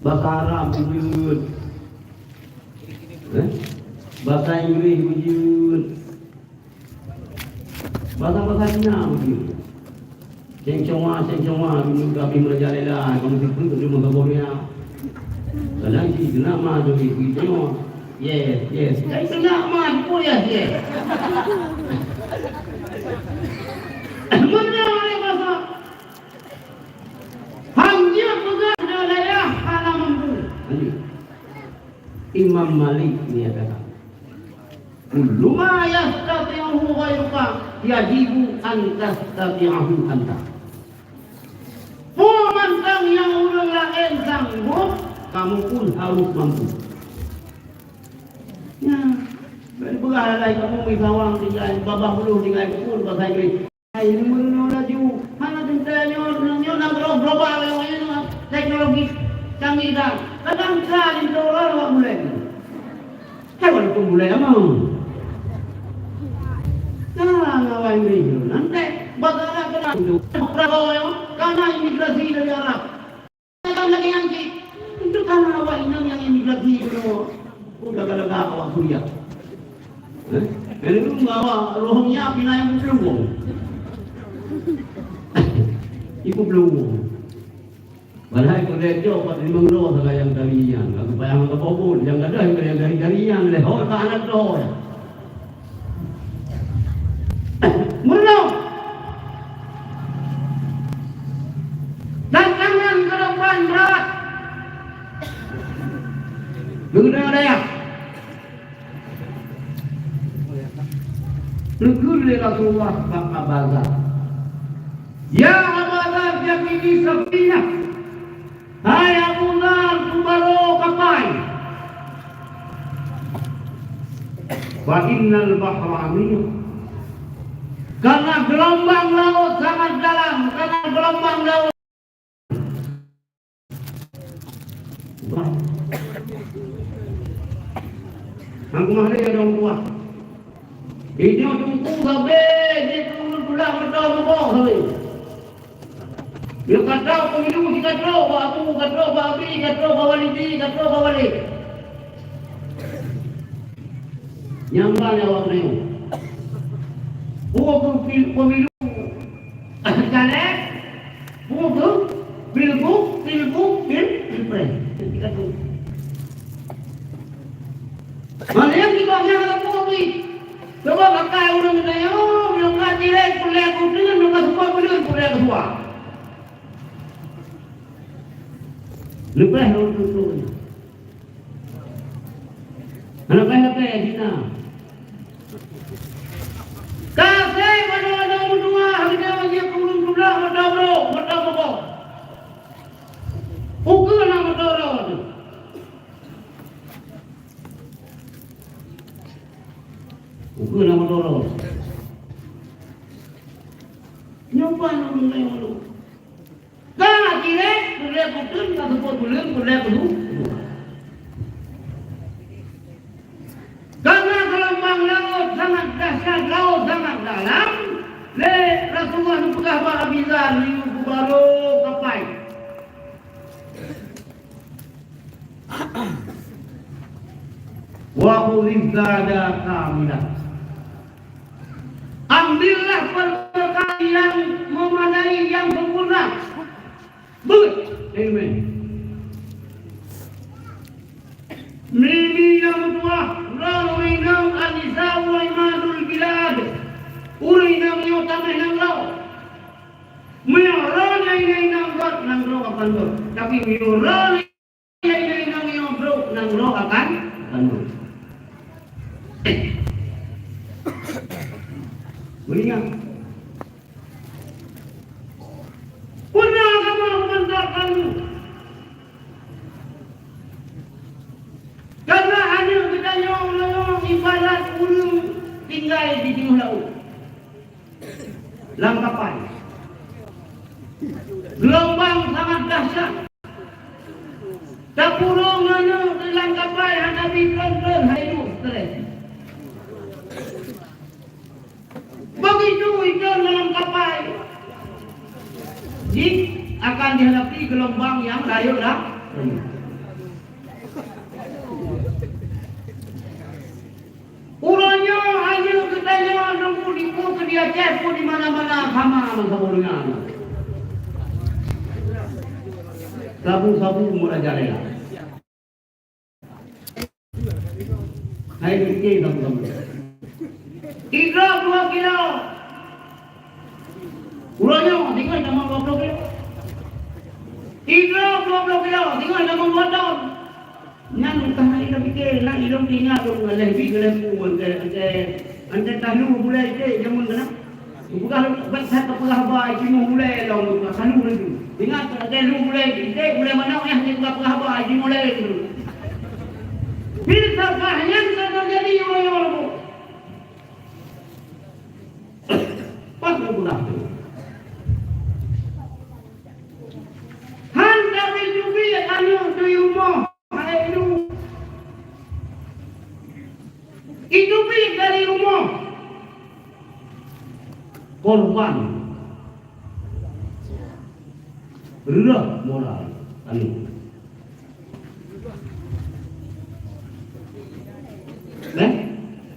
Bahasa Arab beujeuet. Eh? Bahasa Inggréh beujeuet. Bahasa-bahasa Cina beujeuet. Ceng Chonghua, Ceng Chonghua, dulu kami merajalela, kamu siput di muka Korea. Kadang si kena ma jadi si Chonghua. Yes, yes. Saya kena ma, oh yes, yes. Mana ada bahasa? Hanya peugah di dayah hana mampu. Hanya. Imam Malik menyatakan, "Kullu ma yastati'uhu ghairuka yajibu an tastati'ahu anta." Peue mantong nyang ureuëng laén sanggup, kamu pun harus mampu. Ya, bèk peugah lalai kamu misawang tinggai babah buluh tinggai pukul bahasa Inggris. Hai, meurunoe laju. Hana teuntèe nyoe, nyoe nanggroe global, nyoe teknologi canggih dah. Kadang ka linto lom awak bulèe. Hai, walaupun bulèe among. Nah, ngawai Inggris nyoe. Nanti, bagaimana kena itu? Prabowo, karena imigrasi dari Arab. Lagèe nyan cit, untuk hana awak inong nyang imigrasi bunoe, udah galak-galak awak Suriah. Eh? Jadi, awak Rohingya pina nyang peuet ploh wong. Peuet ploh wong. Padahai keu lhèe jok pat limong droe sagai nyang tari nyan. Lagu payah meuka pobot, nyang gadôh nyang tari-tari nyan lé hôi ka aneuk droe. Meurunoe. Tantangan ke depan berat. Gubernur dayah. Teugeuh lé Rasulullah bak Abu Dzar, "Ya Aba Dzar, jadidi safinah." Hai Abu Dzar, peubaroe kapai. Fa innal bahra amiyaq. Karena gelombang laut sangat dalam, karena gelombang laut. Hang kumah lé dong tuah. Inyoe teungku sabe jih keu ureueng tulah meudoe meuboh sabe. Nyoe ka trok pemilu, si ka trok bak abu, ka trok bak abi, ka trok bak walidi, ka trok bak wali. Nyang ba nyawa nyoe. Peue keuh pil-, pemilu caleg, peue keuh pilgub, pilgub, pil-, pilpres. Ka trok. Maléng di bawah nyan ada peue pih. Coba pakai ureueng geutanyoe, meunyoe ka tirek peureulèe keu uteuen, meunyoe ka seupôt buleuen peureulèe keu dua. Leubeh lôn tutoe nyan. Hana payah lapèe Cina. Ka sép aneuk-aneuk meutuah, hana jeuet keu ureueng teublak, meutabok, meutabok. Ukeue na meudoe droe teuh. Ukeue na meudoe droe. Nyoe ban ureueng laén ureueng. Ka tirek, peureulèe keu uteuen, ka seupôt buleuen, peureulèe keu dua. Karena gelombang laut sangat dahsyat, laut sangat dalam, lé Rasulullah neupeugah bak Abi Dzar, "Neuyue peubaroe kapai." Wa khudhiz zada kamilan. Ambillah perbekalan yang memadai, yang sempurna. Beuet, amen. Mimi nyang meutuah, droe ureueng inong, an-nisa'u imadul bilad. Ureueng inong nyoe taméh nanggroe. Meunyoe droe na inong-inong gèt, nanggroe akan gèt. Tapi meunyoe droe na inong-inong brôk, nanggroe akan, akan brôk. Meuingat. Pernah kamoe mantap kamoe. Karena aneuk geutanyoe ulôn ibarat ureueng tinggai di teungoh laôt. Lam kapai. Geulumbang sangat dahsyat. Tapurong aneuk di lam kapai hana bi tron-tron, hai duek stres. Begitu itron dalam kapai, jih akan dihadapi geulumbang nyang rayeuk lah. Uroe nyoe aneuk geutanyoe neumeudiku keu di Aceh pun di mana-mana sama meusaboh deungon. Sabu-sabu merajalela. Hai, mikir sama-sama. Idrob dua kilo. Uroe nyoe, tinggai tamong dua puluh kilo. Idrob dua puluh kilo, tinggai tamong dua ton. Nyan ka hai lôn pikir, nyan ilôn ingat lôn ngaleh bit ngaleh pu, antée, antée, antée talu bulai cek jameun keunan. Bukan bak that peugah haba jinoe mulai lom, bukan sanu laju. Ingat, ada lu mulai, kita mulai mana yang kita peugah haba jinoe mulai dulu. Filsafat nyan ka terjadi orang-orang tu. Pas lu peugah tu. Han tapi cubi anu tu rumoh, hai lu. Itu pi dari rumoh. Korban. Reuloh moral aneuk. Eh?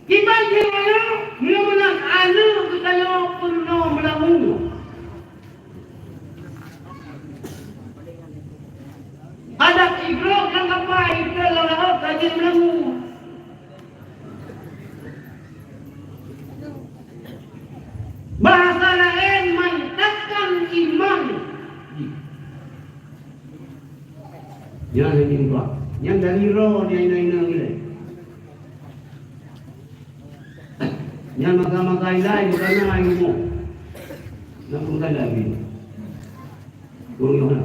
Kiban jih aneuk, meunyoe meunan aneuk geutanyoe peurunoe meulamu. Adak idrob lam kapai, idrob lam laôt ka jeuet meulamu. Bahasa laén, mantapkan iman. Nyan lagèe nibak. Nyan dari roh nyan inong-inong ilèe. Nyan masa-masa ilèe bukan na ilmu. Nak bukan lagi. Ureueng nyoe na.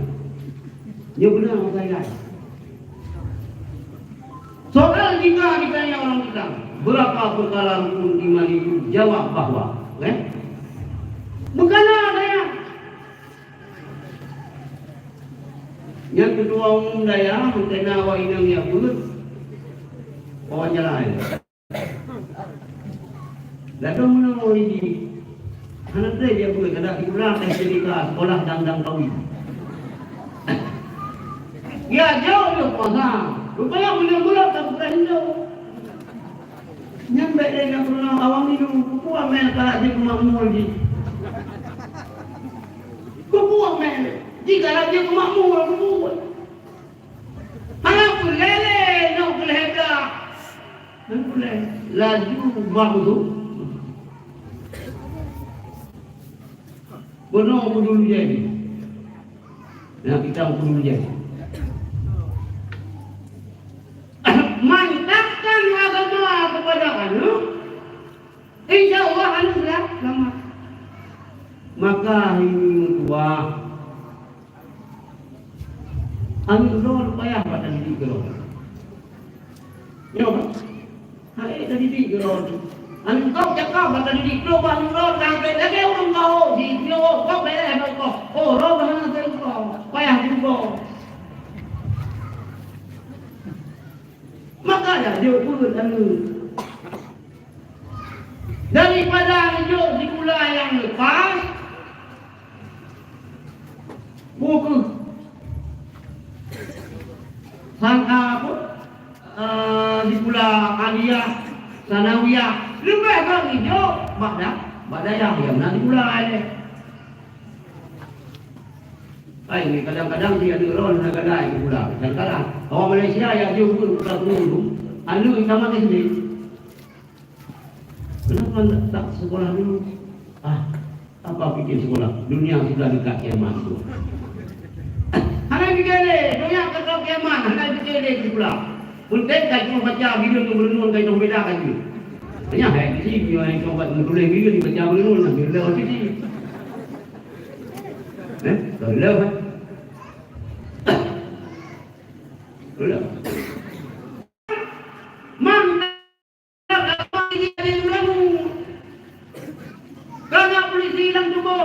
Nyoe beuna masa ilèe. Soal jika ditanya orang Islam, berapa perkara rukun iman itu? Jawab bahwa, eh? Bukan na daya. Nyan ketua umum daya, meuntèna awak inong jak beuet, awak jalan. Ladôm meunoe jih. Hana trép jak beuet, kada sikula, S D K, sekolah dang-dang kawi. Ya, jauh lé kuasa. Rupanya buleuen-buleuen ka bukan Indo. Nyan bèk lé nyang peurunoe awak minum, kupeue amèe ka jeuet keu makmur jih. Kupeue amèe, jih ka jeuet keu makmur, kupeue. Hana peureulèe lé, nyoe peureulèe blah. Hana peureulèe. Laju bak udhu. Bunoe udhu lujèe. Nah, kita udhu lujèe. Mantapkan agama kepada aneuk, insya Allah aneuk selamat. Maka ini meutuah. Aneuk droe payah bak tadidik keudroe. Nyoe kan? Hai tadidik keudroe. Aneuk droe cakap bak tadidik keudroe, bak aneuk droe, lagèe ureueng kawö, si nyoe kok bèk lé bak kok. Oh, roh bah hana teurimong. Payah teurimong. Maka ya, jeuet beuet aneuk. Daripada neujok sikula nyang leupah, bukeuh sangka apa, eh, sikula aliyah, sanawiyah, leubeh gét neujok bak da-, bak dayah nyang na sikula ilèe. Hai, kadang-kadang di aneuk droe na gadai sikula. Kadang-kadang awak Malaysia jak jeuet beuet sikula dulu, aneuk tamat S D. Kenapa tak sekolah dulu? Ah, apa pikir sekolah? Dunia sudah dekat kiamat tu. Hana pikir lé, dunia dekat kiamat, hana pikir lé sikula. Peunteng ka cuma baca video tu meureunon, ka itu beda ka jeuet. Hanya hai di sini, yang coba menulis video ni baca meureunon, nak bila di sini. Eh, tak ada, eh? Ulang. Mantap, apa ini ada yang ulang? Karena polisi hilang cuba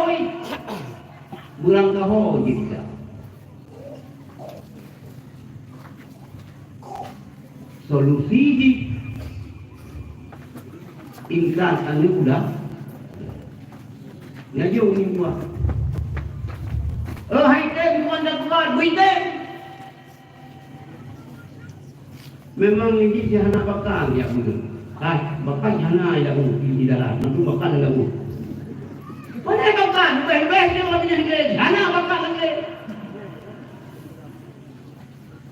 Beurangkaho jih ka. Solusi jih ingkat aneuk udah. Nyan jih uneuk buah. Eh, hai tem, tuan dah kuat, bui tem. Memang jih hana bakat jak bunoe. Hai, bakat hana jak bunoe di dalam. Mantu bakat lam bunoe. Mana bakat? Leubeh-leubeh nyoe lagèe nyan lé. Hana bakat lagèe.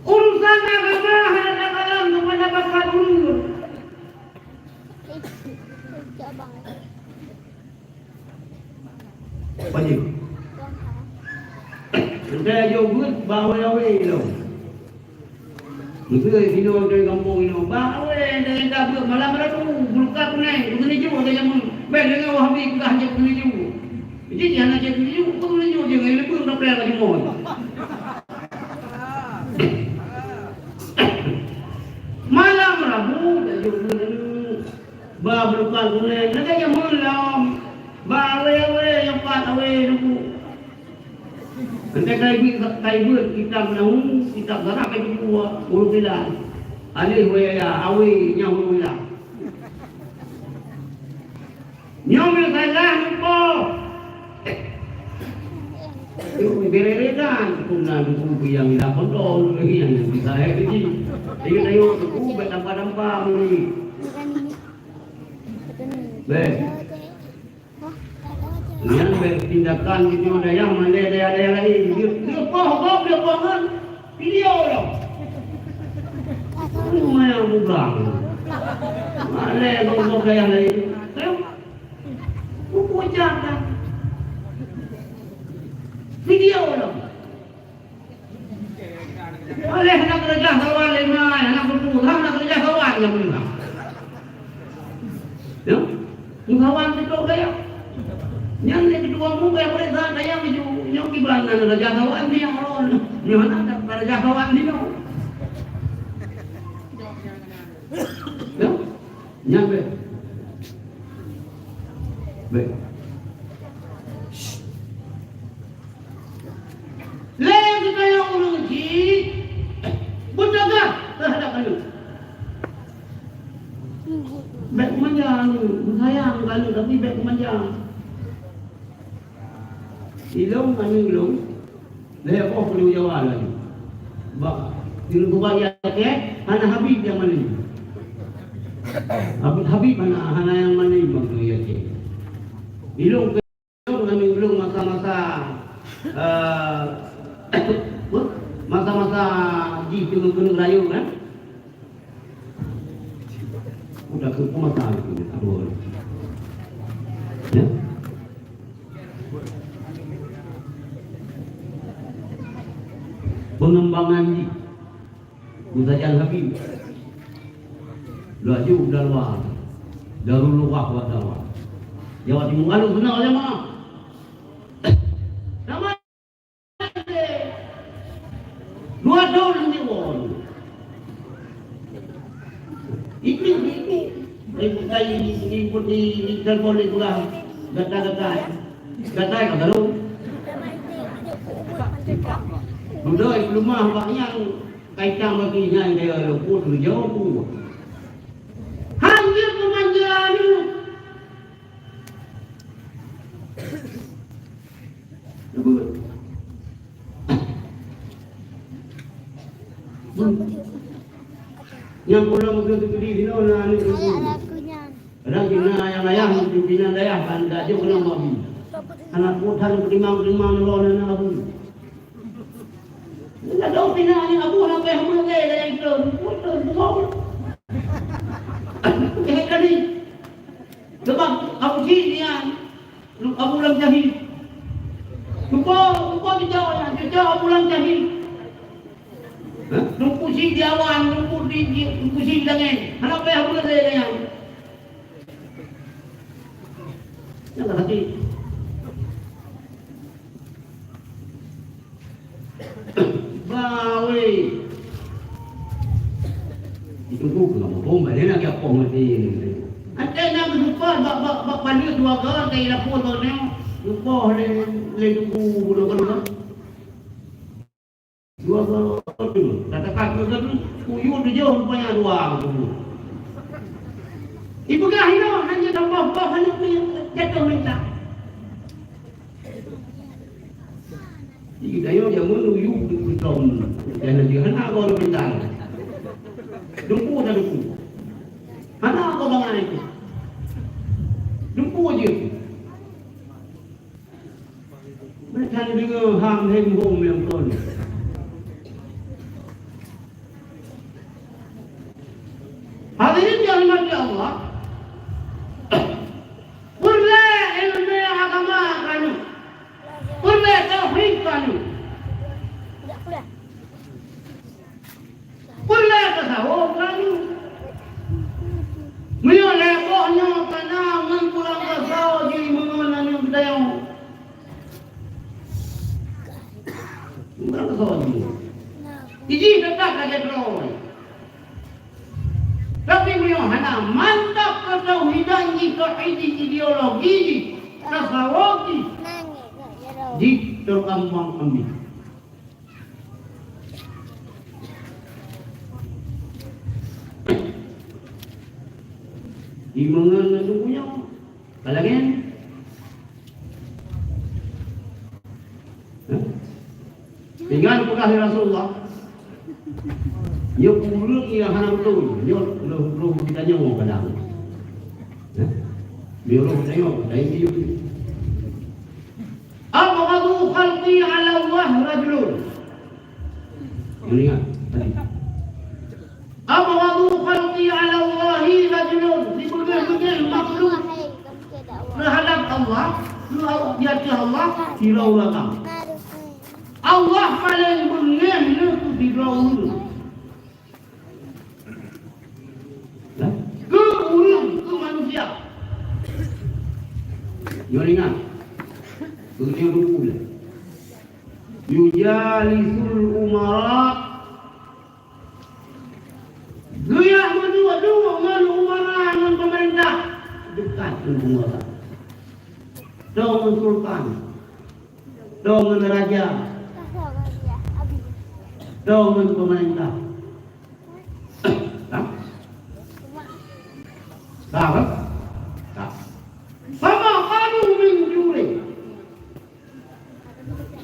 Urusan agama hana takalam keupada bakat ulôn. Paji. Entah ajo buet ba awé-awé lom. Meuteui sinoe dari gampông inoe. Ba awé dari tabeuet malam ratu, buluka kuneng, keuneuk jok dari jameun. Bèk deungö Wahabi peugah jok keuneuk jok. Jadi hana jok keuneuk jok, keuneuk jok je ngon leubeh ka peurang ka jumôt. Malam Rabu dak jok keuneuk. Ba buluka kuneng, lagèe jameun lom. Ba awé-awé nyang pat awé nuku. Entah kai beuet, kai beuet kitab nahu, kitab sarah kai buku ureueng bilang. Alif waya, awé nyang ureueng bilang. Nyoe meusalah mupo. Yuk, bereredan, pun na duku biang dah kontol, yang bisa hai biji. Jadi, ayo, duku, bertambah-tambah, muli. Beh. Nyan bèk tindakan geutanyoe dayah malèe dayah-dayah laén. Dia, dia poh gob, dia poh ngon video lom. Ini maya bugang. Malèe gob-gob dayah laén. Buku jaga. Video lom. Oleh hana keureuja kawan lé mai, hana peutuha, hana keureuja kawan nyang meunang. Ya? Meukawan beutôi gaya. Nyan lé keudua mu gaya peuriksa gaya maju. Nyoe kiban na keureuja kawan di nyang ron. Nyoe hana keureuja kawan di nyoe. Ya? Nyan bèk. Bèk. Lé geutanyoe ureueng jih beuteugas teuhadap aneuk. Bèk manja aneuk, beusayang keu aneuk, tapi bèk manja. Ilôn aneuk lôn, lhèe boh keuneuk Jawa laju. Bak, di Lubuk Raya Aceh, hana Habib nyang mané. Habib, Habib hana, hana nyang mané bak keuneuk Aceh. Ilôn Ngon ureueng masa-masa, eh, masa-masa jih keuneuk-keuneuk rayeuk, kan? Udah keu masa itu, aduh. Ya? Pengembangan jih. Meusajan Habib. Laju u Darul Luwah. Darul Luwah wa Darul. Jawa Timur, Ahlussunnah wal Jamaah. Nama? Dua tahun di Won. Itu, itu. Ibu saya di, di, di, di telepon di pulang. Gata-gata. Gata ka baru. Duduk di rumah banyak. Kai tang bagi nyan kaya luput geujaweueb. Hana peumanja nyoe. Nyang pulang ke Kediri sinoe na aneuk luput. Kadang cina ayah-ayah, cina dayah kan, dak jok keunoe babi. Anak putan keudimang-keudimang lôn aneuk abu. Ladôm pih na aneuk abu, na payah meulagèe lagèe itu, lôn pun lôn bumoe. Jeuet tadi. Sebab Abu Jin nyan, Abu Lam Jahil. Lupa, lupa cuco nyan, cuco Abu Lam Jahil. Hah? Lôn puji di awan, lôn pu-, di, di, lôn puji di langèt. Hana payah meulagèe lagèe nyan. Nyang ka sakét. Ba weh. Itu tu kena muphom, balik nak kira pom mati ni. Antai nak berjumpa bak, bak, bak paneuk dua ga, antai lapor bak nyoe. Lupa lé, lé Teungku bunoe kan, kan? Dua kali. Kata-kata tu, kuyup tujoh rupanya dua kuyup. Ipeugah inoe hana tambah-tambah, hana jatuh minta. Di geutanyoe jameun uyuek dikeutong, dan laju hana goe bintang. Dumpeue na dumpeue. Hana goe bangai itu. Dumpeue jeuet. Meunan deungoe ham hem hom nyang kon. Hadirin yang dirahmati Allah, peureulée ileumèe agama kanu. Peureulée tauhid kanu. Peureulée tasawuf kanu. Meunyoe lé boh nyoe kana ngon kurang tasawuf jih meungon anu geutanyoe. Kurang tasawuf jih. Ijih teutap lagée droe. Tapi meunyoe hana mantap keutauhidan jih, tauhid jih, ideologi jih, tasawuf jih, jih teurkambang ambien. Imangan na dunia, ka lagée nyan. Hah? Tinggai peugah lé Rasulullah, nyoe ureuëng nyang hana beutôi, nyoe lheueh-lheueh geutanyoe padang. Hah? Nyoe lheueh geutanyoe padang. Abghadu khalqi 'ala Allah rajulun. Ingat tadi. Abghadu khalqi 'ala Allahi rajulun, sibeungéh-beungéh makhluk teuhadap Allah, di ateueh Allah, sidroe ureuëng agam. Allah paleng beungéh lé keu sidroe ureuëng. Nah, keu ureuëng, keu manusia. Nyoe ingat, keu nyoe buku dah. Yujalisul umara. Geuyah meuduek-duek ngon umara, ngon peumeurintah, dekat ngon peunguasa. Toh ngon sultan, toh ngon raja, toh ngon peumeurintah. Hah? Ka, kan? Ka. Fama qalu min juri.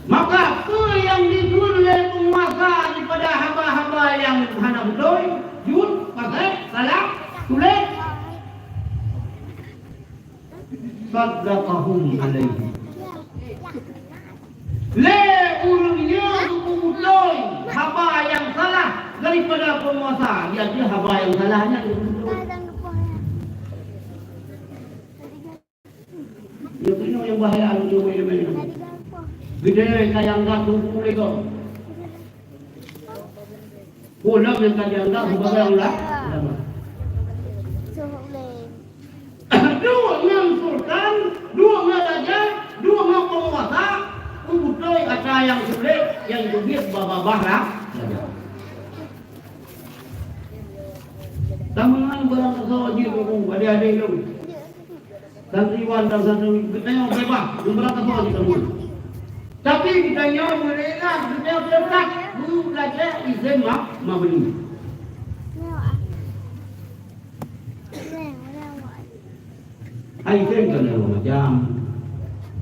Maka peue nyang jikheun lé peunguasa daripada haba-haba nyang hana beutôi, jeuet, pasék, salah, tuléh, saddaqahum alaihi. Lé ureuëng nyoe geupeubeutôi haba nyang salah daripada peunguasa, jadi haba nyang salah nyan geupeubeutôi. Nyoe keunoe nyang bahaya nyoe, nyoe, nyoe. Geutanyoe ka nyang anggap teungku lé gob. Ulama nyang ka jianggap sibagai ula-, ulama. Duek ngon sultan, duek ngon raja, duek ngon peunguasa, peubeutôi atra nyang sulet, nyang teubiet babah-babah ra-, raja. Tameungon barang soe jih teungku, adik-adik lôn. Santriwan dan santriwati geutanyoe beubaih, meurasa soe jih teungku. Tapi geutanyoe meurila, geutanyoe beubaih, meubelajar isem ma-, mabni. Ai isem kan ada macam.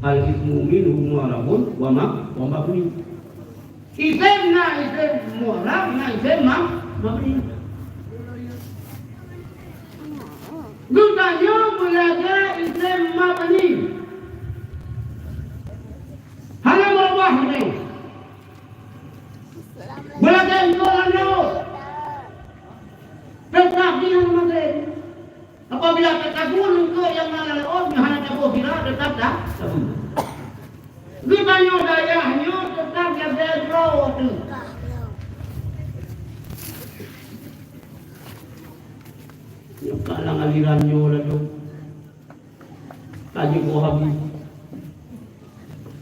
Al ismu minhu mu'rabun wa ma-, wa mabni. Isem na isem mu'rab, na isem ma-, mabni. Geutanyoe beulagée isem mabni. Hana meurubah nyoe. Beulagée engkau nyoe. Teutap di hana maté. Apabila teutabui eungkôt nyang na lam laôt, nyoe hana tabui sira, teutap ta-, tabui. Geutanyoe dayah nyoe teutap lagée droe teuh. Nyoe ka lam aliran nyoe lalu. Ka jeuet keu Wahabi.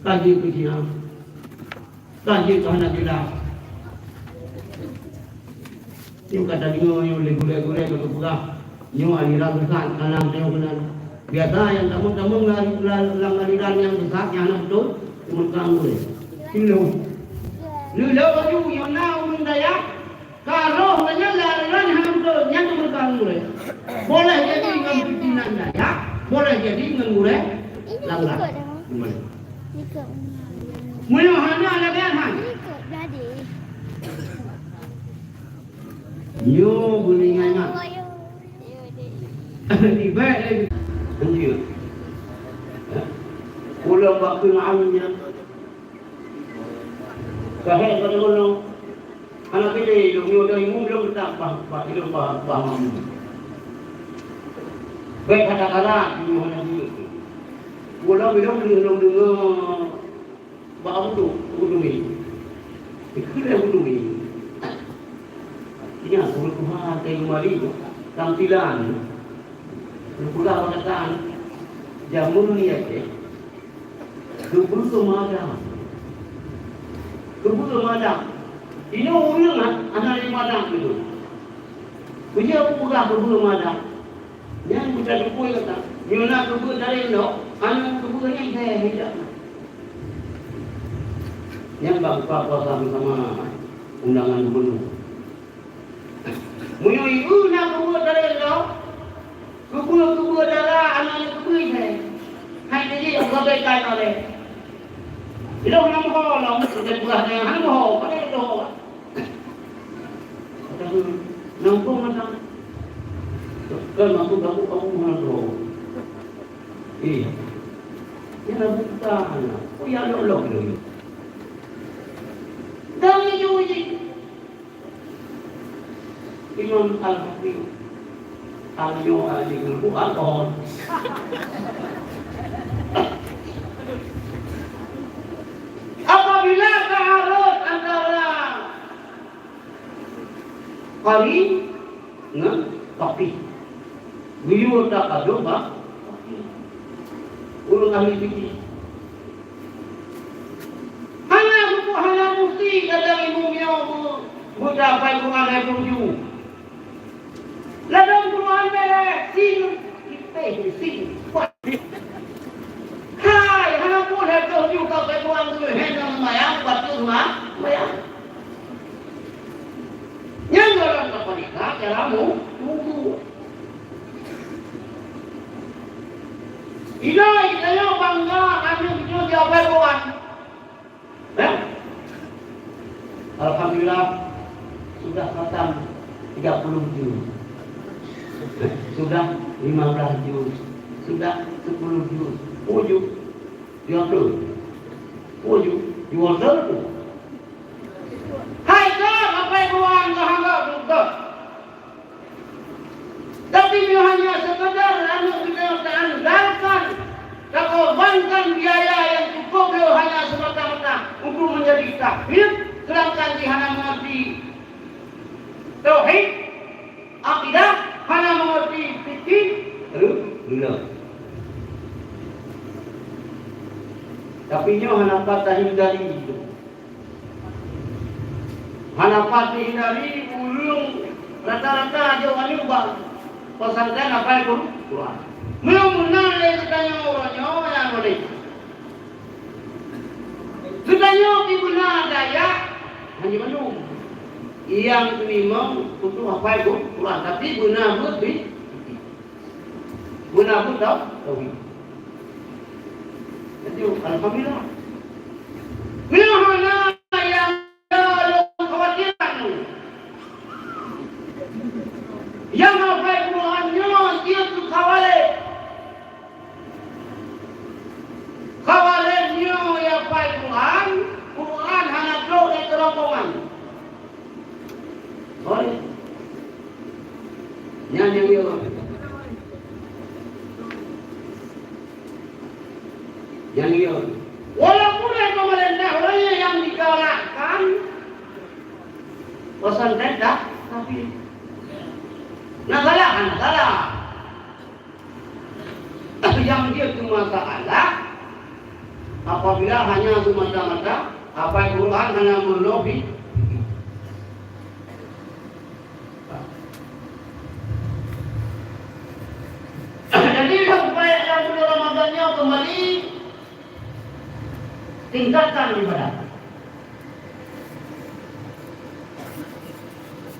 Ka jeuet keu Syiah. Ka jeuet keu hana jeulaih. Nyoe ka tadeungoe nyoe lé gurée-gurée ka geupeugah, nyoe aliran sesat, kalang nyoe keunan. Biasa nyang tamong-tamong lam, lam, lam aliran nyang sesat, nyang hana beutôi, ureueng kang gurèe. Lheuh. Lheuh laju nyang na ureueng dayah, ka roh lagèe nyan lam aliran nyang hana beutôi, nyan ureueng kang gurèe. Boleh jadi ngon pimpinan dayah, boleh jadi ngon gurèe lam, lam. Meunyoe hana lagèe nyan, nyoe beuneuingat-ingat. Ibèk lé. Anjir. Ulôn bak keuneuk nyan. Ka hék bak deungon lôn. Hana pilih lôn nyoe dong imum lôn tak bah, bah ilôn bah, bah makmum. Bèk kata-kata nyoe hana jeuet. Ulôn bilong lôn deungoe. Bak Abu Tu, Abu Tumi. Dikheun lé Abu Tumi. Ingat, Abu Tuhan kayu mari, tampilan. Geupeugah bak gata, jameun nyan, eh. Geupeue madang. Geupeue madang. Inoe ureueng hana lé madang gitu. Peue jeuet Abu peugah geupeue madang. Nyan buta teupui gata. Nyoe na keubeue tarek lom, aneuk keubeue nyan bèe hidang. Nyan bak buka puasa beusama undangan gubernur. Meunyoe ibu na keubeue tarek lom, keubeue-keubeue dara aneuk keubeue bèe. Hai teujih sabe kai nalèe. Ilong na meuho lom, sabe peugah nyan hana meuho, padahai meuho. Nampung mata. Kan mampu kamu, kamu menang roh. Iya. Ini nampung tahan. Oh ya, Allah, Allah, Allah. Dan ini uji. Imam Al-Hakim. Alyo, alyo, alkohol. Apabila taarud antara Qari ngon faqih. Buyuet tapadub bak faqih. Ureueng ahli fikih. Hana buku, hana musti gata imeum nyoe bu-, buta pai Quran hai tuju. Ladôm Quran bèrèh, sin, ipèh sin. Hai, hana pun hai tuju ka pai Quran tu, hai nang mayang, batus ma-, mayang. Nyan dalam tapeuriksa cara mu-, mubuet. Inoe, tanyoe bangga aneuk cucu jabai Quran. Eh? Alhamdulillah, sudah khatam tiga puluh juz. Sudah lima belas juz. Sudah sepuluh juz. Sepuluh juz. Dua puluh. Sepuluh juz. Dua puluh. Hai, kah, apai Quran, kah anggap dudoe. Tapi nyoe hanya sekedar aneuk geutanyoe taandalkan, takorbankan biaya nyang cukup lé hanya semata-mata untuk menjadi tahfidz, sedangkan jih hana mengerti tauhid, akidah, hana mengerti fikih, ru-, rula. Tapi nyoe hana pat tahindari. Hana pat tahindari ureueng rata-rata jok aneuk bak pesantren hafai Qur-, Quran. Meunyoe meunan lé geutanyoe uroe nyoe nyang boleh. Geutanyoe pih beuna dayah hana mandum. Nyang teurimong untuk hafai Qur-, Quran, tapi beuna beuet bi-, Beuna pun tau, tauhid. Jadi, alhamdulillah. Nyoe hana nyang lôn khawatirkan. Nyang hafai Quran nyoe jeuet keu khawarij. Khawarij nyoe nyang hafai Quran, Quran hana trok di rombongan. Oi. Nyan nyang yo. Nyang yo. Walaupun ada pemerintah orang yang digalakkan pesantren dah, tapi nak salah, nak salah. Nyang jeuet keu masalah, apabila hanya semata-mata hafai Quran hana meulobi. Jadi, supaya Tingkatkan ibadah.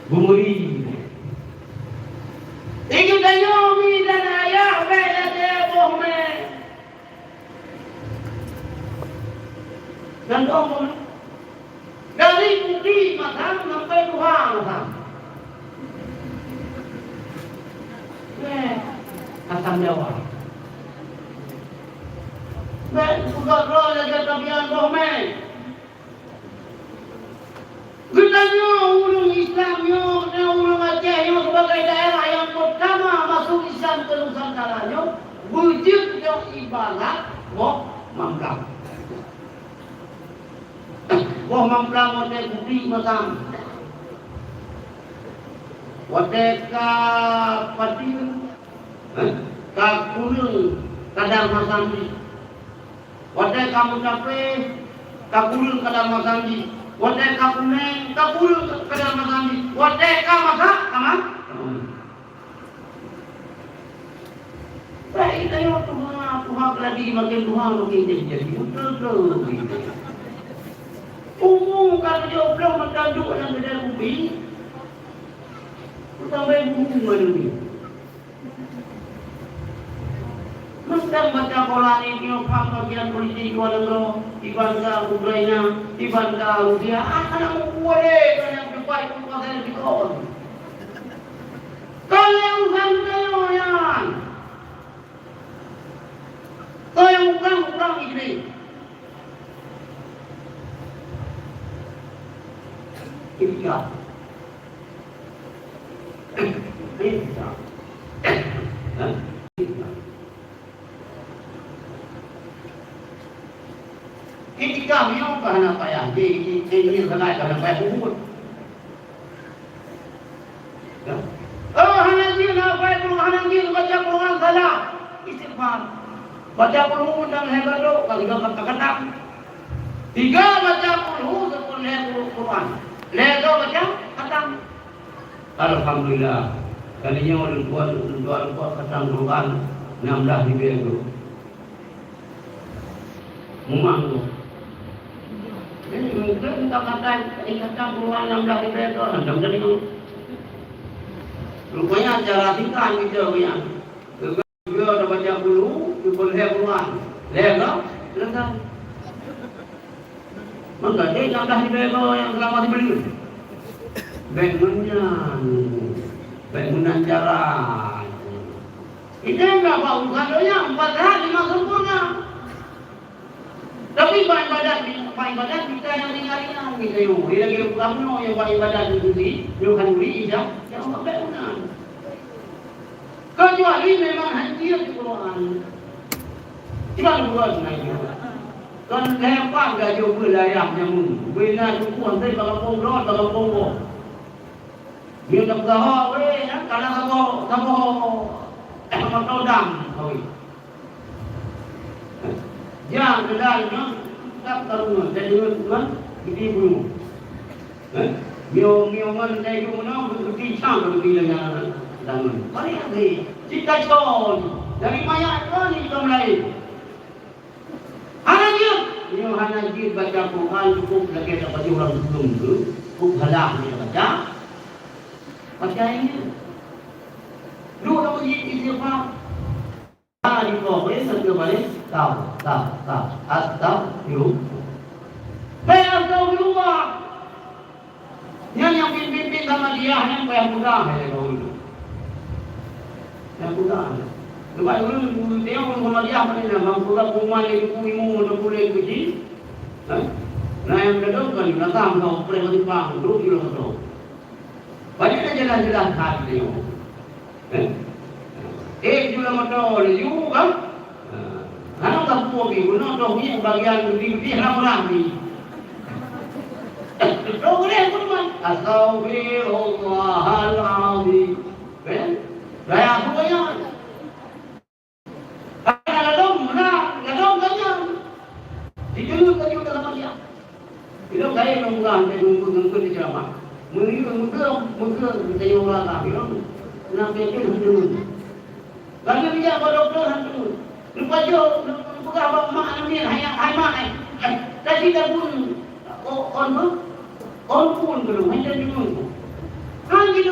Bumuri. Ingat tanyoe mi dan ayah bèk lagèe boh mè. Dan boh mè. Dari bukit masam sampai tuha masam. Bèk asam Jawa. Bèk peugah droe lagèe tabian boh mè. Geutanyoe ureueng Islam nyoe, nyoe ureueng Aceh nyoe sebagai daerah nyang peutama masuk Islam ke Nusantara nyoe, beujeuet nyoe ibarat boh mamplam. Boh mamplam watèe kupi masam. Watèe ka patin, eh, ka kureueng kadar masam jih. Watèe ka meucapé, ka kureueng kadar masam jih. Watèe ka kunèng, ka kureueng kadar masam jih. Watèe ka masak, ka ma-, ka ma-, Baik, tanyoe tuha, tuha keuladi, makin tuha makin jadi-jadi. Beutôi-beutôi. Umu ka tujoh ploh meutan duek lam keudè kupi. Sampai buku malam ni. Mantong baca Quran, nyoe paham kajian politik luwa nanggroe, iban ka Ukraina, iban ka Rusia, ah, aneuk muda lé, banyak debat itu pasal dikon. Kon lé urusan tanyoe nyan. Kon nyang ukeue-ukeue Idris. Ketika Itikaf nyoe ka hana payah, di, di, di, di, hana payah peubuet. Ya. Oh, hana jeuet, hana payah, hana jeuet baca Quran salah. Istighfar. Baca Qul Hu dan lhèe galak, ka tiga kata khatam. Tiga baca Qul Hu, seupôt lhèe Qul Quran. Lhèe galak baca khatam. Alhamdulillah. Kali nyoe lôn tuan, lôn tuan buat khatam Quran enam belas ribu tu. Memang tu. Jadi, mungkin minta khatam, khatam Quran enam belas ribu tu, enam belas ribu. Rupanya acara singkat gitu, ya. Dia dah baca dulu, dia pun lhèe Quran. Lhèe ke? Selesai. Maka dia enam belas ribu nyang selama sebelum. Bèk ngon nyan. Bèk ngon nyan cara. Itu enggak bak urusan donya, empat sehat, lima sempurna. Tapi bak ibadat, bak ibadat kita nyang ringan-ringan gitu. Dia lagi kamu nyang bak ibadat itu sih, nyang khanduri, insya, nyang bèk guna. Kecuali memang hancur di Quran. Cuba Quran naik. Kan lepas gajah belayar nyamun. Bina tubuh sampai bak kampung Blot, bak kampung Boh. Dia tak berhak, weh, kan? Kalau kamu, kamu, kamu tahu dam, kau. Nyang keunan nyoe tak tahu ngon, dan ngon, ngon, geuti bunoe. Eh? Miyueb-miyueb ngon laju meunoe, geuti cang geuti lé nyan. Paléng abéh. Cit tacon dari manyak droe nibak laén. Hana jeuet. Nyoe hana jeuet baca Quran, cukup lagèe tapajoh ureueng dum tu, cukup salah nyoe baca. Baca nyoe. Duek lam masjid istighfar. Tadi kau boleh satu balik, tau, tau, tau, astagfirullah. Baik, astagfirullah. Nyan nyang pimpin-pimpin sama dia, nyan payah mudah, ya, kau itu. Payah mudah. Sebab dulu, dulu dia orang sama dia, mana nak, bang, kurang pengumuman dia, buku ilmu, atau kulit kecil. Ha? Nah, yang kedua kan, datang, kau, boleh bertimbang, duduk di rumah tu. Banyak dah jelas-jelas that dia. Eh? Eh, jula moto laju, kan? Ha. Hana ka puoh pi, guna toh ni bagian gede-gede ram-ram ni. Toh boleh pun, man. Astagfirullahalazim. Kan? Gaya aku banyak. Hana ladom, hana ladom saja. Dikeue ka jeuet dalam maksiat. Ilong kayém lôn peugah lé geupeue-geupeue di ceramah. Meunyoe meugeue, meugeue geutanyoe ureueng agam, ilong na peunyakét hana deungon. Lagèe bijak bak dokto hana deungon. Neupajoh, neupeugah bak mak aneuk miet, "Hai, hai mak, hai, Tadi tabun kon tu, kon pun belum, macam tu. Hang gitu.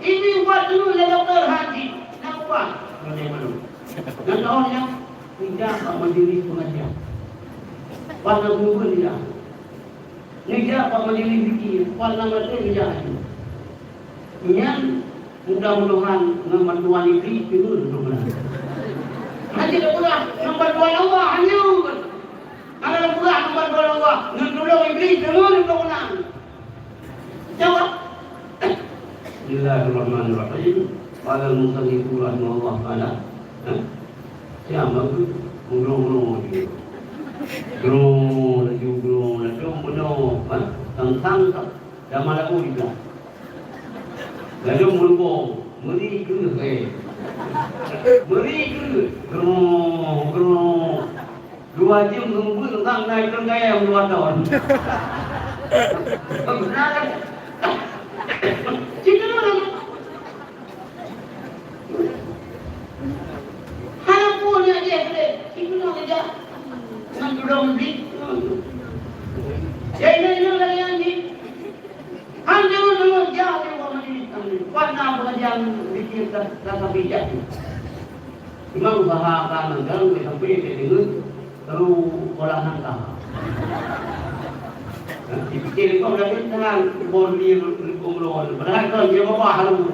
Ini buat dulu lé doktor haji. Nak ubah. Macam mana? Dan tahun yang tidak majlis pengajian. Pada buku tidak. Nijak bak majelis zikir, wan lam até nijak laju. Nyan mudah-mudahan ngon bantuan Iblih timbul keunongan. Hana lé peugah ngon bantuan Allah, hana. Hana lé peugah ngon bantuan Allah, ngon tulông Iblih timbul keunongan. Jaweueb. Bismillahirrahmanirrahim. Qala al-musannifu rahimahullah taala. Ha? Siapa tu? Gurong-gurong laju. Gurong laju, gurong laju, gurong, ha? Tang-tang tak. Dah malam pun dibilang. Lalu meureumpok, meuri keuh, eh. Meuri keuh. Gurong, gurong. Dua jeuem geumeubeuet tang na ikon gaya dua ton. Beuna kan? Cit teuma. Hana peue nak jeh keudeh. Cit teuma keujak. Ngon tulông bit. Jai nyoe lagèe nyan jih. Han deungon-deungon jak lé ubak majelis taklim. Pat na pengajian zikir ta-, tasabi jak. Cuma usaha ka meugang, sampai dia dengar, terus olah nangka. Dipikir kau dah dengar, bor dia lukong lon. Padahal kau dia babah lalu.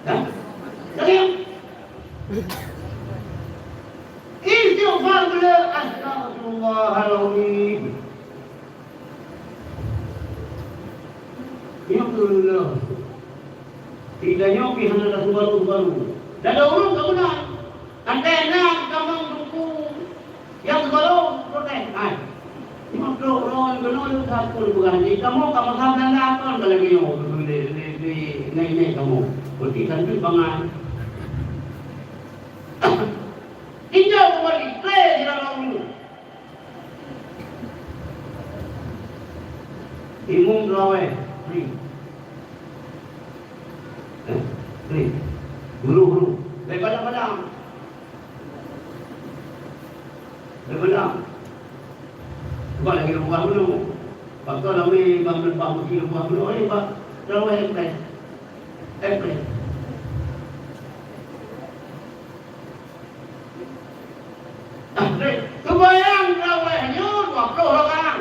Dah? Dah ya? Istighfar bela, astagfirullahalazim. Nyoe keuh leuh. Di tanyoe pih hana taseubaru-baru. Dah ada ureueng ka beuna. Andai na tamong teungku nyang seubaru protes, hai. Nyoe trok droe keunoe leuh that pun peugah jih. Kamoe ka masa Belanda kon ka lagèe nyoe, lé, lé, lé, nai-nai kamoe. Peuti santri bangai. Tinjau kembali, kre jalan lalu. Imum teurawèh, free. Eh, free. Guru-guru. Bèk padang-padang. Bèk padang. Bukan lagi leubah dulu. Pakon ramè bang leubah meusti leubah dulu, eh, bak teurawèh ekspres. Ekspres. Seumayang teurawèh nyoe dua ploh rakaat.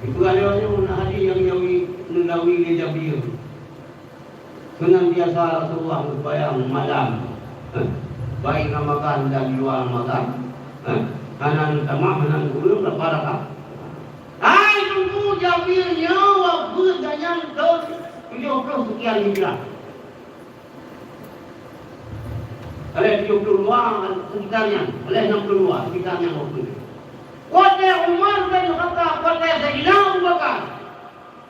Di peugah nyoe na hadis nyang Nawawi, Nawawi lé Jabir. Senantiasa Rasulullah seumayang malam, eh, baik Ramadan dan di luar Ramadan, eh, hana tamah, hana kureueng, berapa rakaat. Hai Teungku Jabir nyoe, wafeuet gobnyan thôn tujoh ploh sekian Hijrah. Ka lhèe tujoh ploh dua sekitar nyan, ka lhèe enam ploh dua sekitar nyan waktu nyan. Watèe Umar bin Khattab, watèe Saidina Abu Bakar,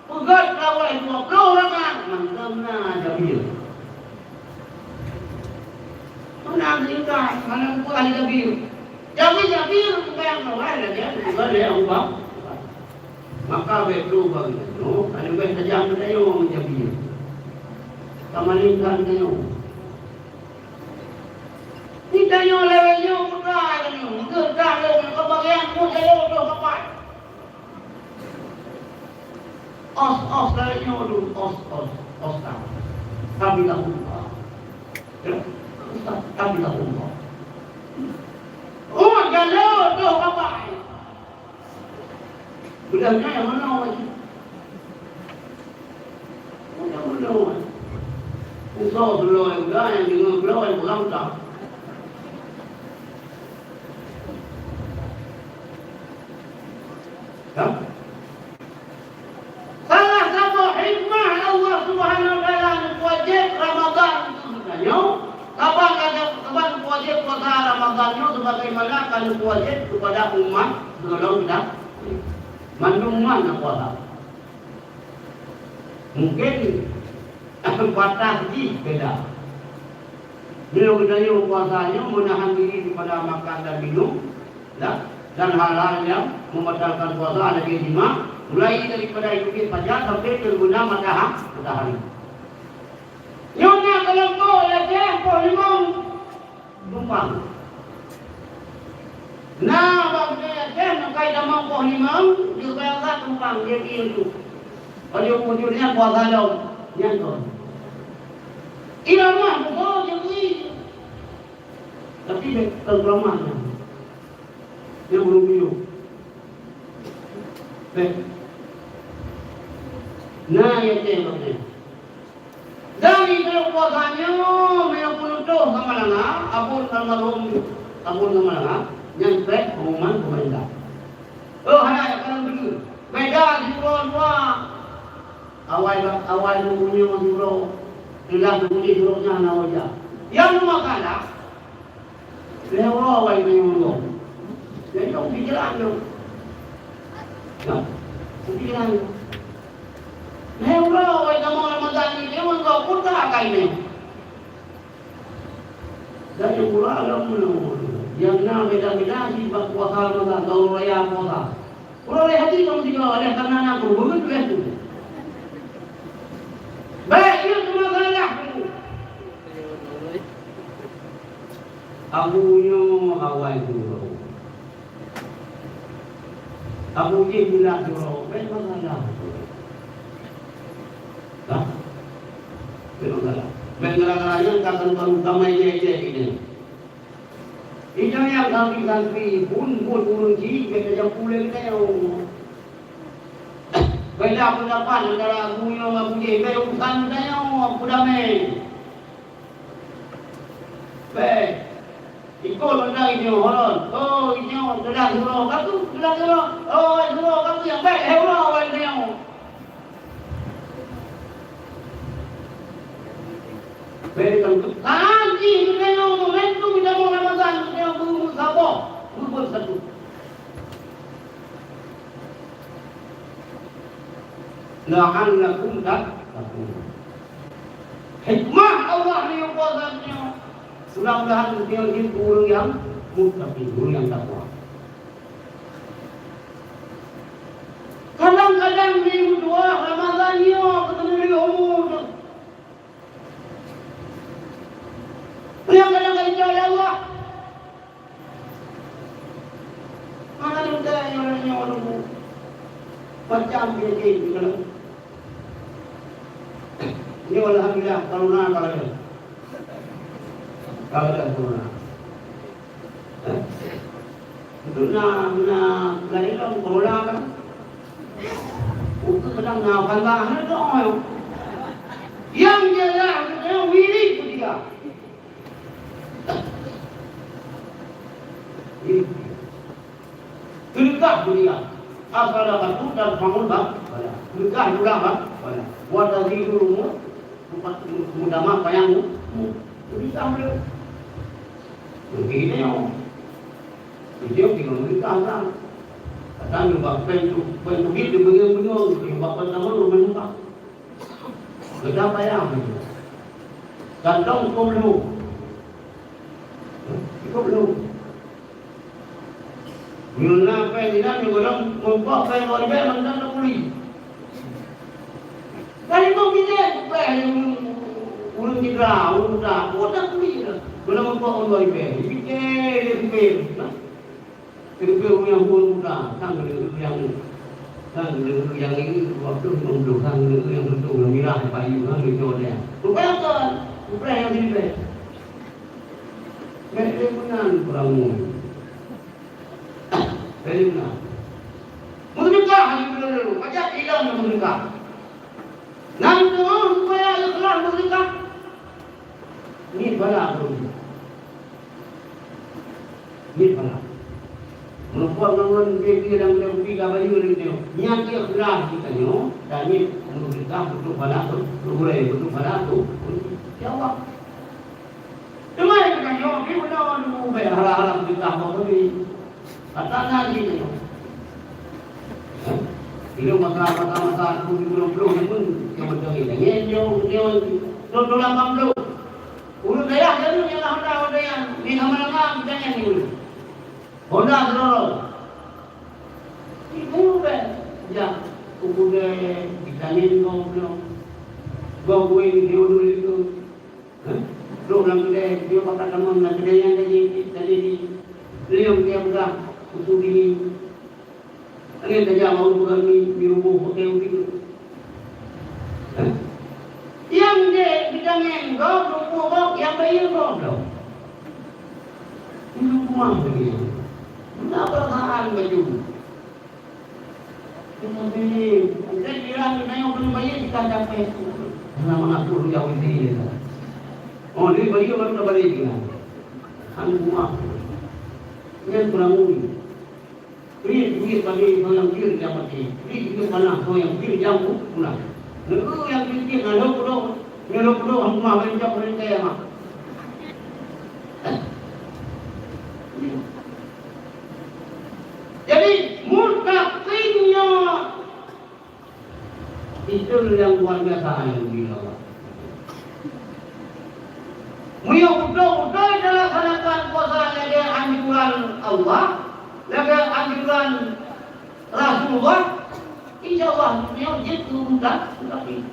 peugöt trawèh dua ploh rakaat, mantong na Jabir. Mana geuyue kai, mana geupeugah lé Jabir. Jabir, Jabir, peugah trawèh lagèe peugah lé Abu Bakar. Maka bèk troh bagi tanyoe, ka leubeh tajam geutanyoe ngon Jabir. Ka malingkan tanyoe. Di tanyoe lawét nyoe peugah tanyoe, meukeureudah lôn, meukeureudah lôn, meukeureudah lôn. Os-os lawét nyoe lôn, os-os, os ka. Kami dah lupa. Ya, Ustaz, kami dah lupa. Oh, jalur tu, Bapak. Budak nyan nyang meunoe. Budak meunoe. Usoe bloe budak nyang deungoe bloe nyang peugah utak. Kan? Salah saboh hikmah Allah Subhanahu wa Taala neupeuwajéb Ramadhan untuk geutanyoe, kaban lagèe, kaban neupeuwajéb puasa Ramadhan nyoe sebagaimana ka neupeuwajéb kepada umat sebelum kita. Mandum umat na puasa. Mungkin batas jih beda. Meunyoe geutanyoe puasa nyoe meunahan diri daripada makan dan minum, ya, dan hal-hal yang membatalkan puasa lagèe jima, mulai daripada itiet fajar sampai terbenam mataha-, matahari. Lam goe Aceh poh limong tumpang. Na bak Aceh nyang kai tamong poh limong, di Aceh tumpang, jadi itu. Kalau ujung nyan puasa lom, nyan kon. Iramah buka jadi. Tapi bèk kon keuraman nyan. Nyang ureueng miyueb. Bèk. Na nyang teuh bak nyan. Dan di dalam puasa nyoe, meunyoe peunutoh Samalanga, Abon almarhum Abon Samalanga, nyan trép pengumuman pemerintah. Oh, hana, ya, kalau begitu. Beda di luar-luar. Awai ba-, awai meunyoe sidroe, teulah meunyoe sidroe nyan hana wajah. Nyang meumasalah, lhèe uroe awai meunyoe. Jadi, pikiran tu. Ya, pikiran tu. Lhèe uroe awai tamong Ramadhan ni, dia orang kau pun tak akan ni. Dan nyang pula agam meunyoe. Nyang na beda-beda sibak puasa Ramadhan, tahun raya puasa. Uroe lhèe hati kamoe tinggai, oleh karena na keubeungeut lhèe tu. Bèk, ié keumasalah tu. Abu nyoe awai tu. Abu jih bulat tu, bèk masalah. Hah? Bèk masalah. Bèk gara-gara nyan ka karu-karu tamai jai-jai geuh nyan. Ija nyang santri-santri, buet-buet ureueng jih, bèk tajampu lé geutanyoe. Beda pendapat antara Abu nyoe ngon Abu jih, bèk urusan geutanyoe, peudamé. Bèk. Ikot banda inyoe, holon. Oh, inyoe, teulah uroe, ka tu, teulah uroe. Oh, uroe, ka tu, nyang bèk, lhèe uroe awai inyoe. Bèk, ka tu. Saat jih, inyoe, momentum, inyoe, Ramadhan, inyoe, beumeusaboh, beubeuet satu. La'allakum tattaqun. Hikmah Allah meunyoe puasa nyoe, mudah-mudahan meunyoe jeuet keu ureueng nyang muttaqin, ureueng nyang takwa. Kadang-kadang di meutuah Ramadhan nyoe keuteumé lé umu teuh. Nyang kadang-kadang insya Allah. Hana teuntèe nyoe, nyoe, nyoe, macam penyakit di dalam. Nyoe alhamdulillah, corona ka lagèe. Ka lagèe corona. Eh? Itu na, na, na ilong corona kan. Itu kadang na pandang, na doh. Yang jelas, yang wirid ketiga. Seudeukah mulia. As-shadaqatu tarfa'ul ba-, bala. Seudeukah murah ba-, bala. Wa tazidul umur, mudamah panyang umur. Seudeukah murah. Mungkin dia. Dia tinggal seudeukah orang. Kadang juga pen tu, pen tu dia beungeut-beungeut, dia buat pen sama rumah muka. Geuda payah. Gantong kôm lhô. Kôm lhô. Meunyoe na pèng inan, meunyoe gohlom meumpok pèng dua ribèe, mantong tapuli. Dari kôm bidée pèng ureueng cedera, ureueng buta, oh, tapuli dah. Gohlom meumpok dua ribèe, dipike, dipike. Keu ureueng nyang buet muda, sang keu ureueng nyang, sang keu ureueng nyang dua ploh, lima ploh, sang keu ureueng nyang beutôi, nyang mirah, payu, sang keu cot nyan. Rupanya kon, rupanya nyang siribèe. Bèk lé meunan peurangui. Bèk lé meunan. Meuseudeukah laju lôn, pajak ilôn meuseudeukah. Nan tu'oh supaya ikhlas meuseudeukah. Niet bala ureueng. Niet bala. Meunyoe ngon ngon dia, dia lam, lam tiga bayeue lé nyoe. Nyan ikhlas geutanyoe, dan niet meuseudeukah beutôi bala tu, gurèe beutôi bala tu. Ya Allah. Teuma geutanyoe, pi meunan ubé hala-hala meuseudeukah bak kami. Ata na jih nyoe. Ilong masa, masa, masa dua ribu enam belas nyan pun, nyang mantong nyan, nyan, nyan, nyan, dua ribu lapan belas. Ureueng dayah lalu nyang na Honda, Honda nyan, di Samalanga, kita nyan ni ureueng. Honda Stroller. Ibu bèk, jak, ibu bèk, kita nyan kong, kong. Kong gue di Honda itu. Hah? Trok lam keudè, jeuet pakat tamong lam keudè nyang ka jeuet, ka jeuet di. Lheueh nyang ka peugah, usu dini. Lagèe tajak bak ureueng peugah mi, mi ruboh hotel udép. Hah? Nyang jeuet geutangieng gob, ruboh gob, nyang bayeue gob lom. Nyang kuah lagèe nyan. Meunan peurasaan baju. Tetapi, mungkin jiran meunyoe keuneuk bayeue, kita capek. Hana mangat pun jauh di sini, ya. Oh, dia bayeue baru dah balik, ya. Hana kuah. Nyan kurang ui. Bri duit bagi soe nyang jeuet nyang maté. Bri duit panah soe nyang jeuet nyang pulang. Nyoe nyang jeuet nyan lheueh kudoh, nyoe lheueh kudoh hana kumaha ban jak peurintah mak. Jadi, muttaqin nyoe Itu yang luar biasa yang dilawan. Meunyoe beutôi-beutôi talaksanakan puasa lagèe anjuran Allah, lagèe anjuran Rasulullah, insya Allah nyoe jeuet keu muttaqin.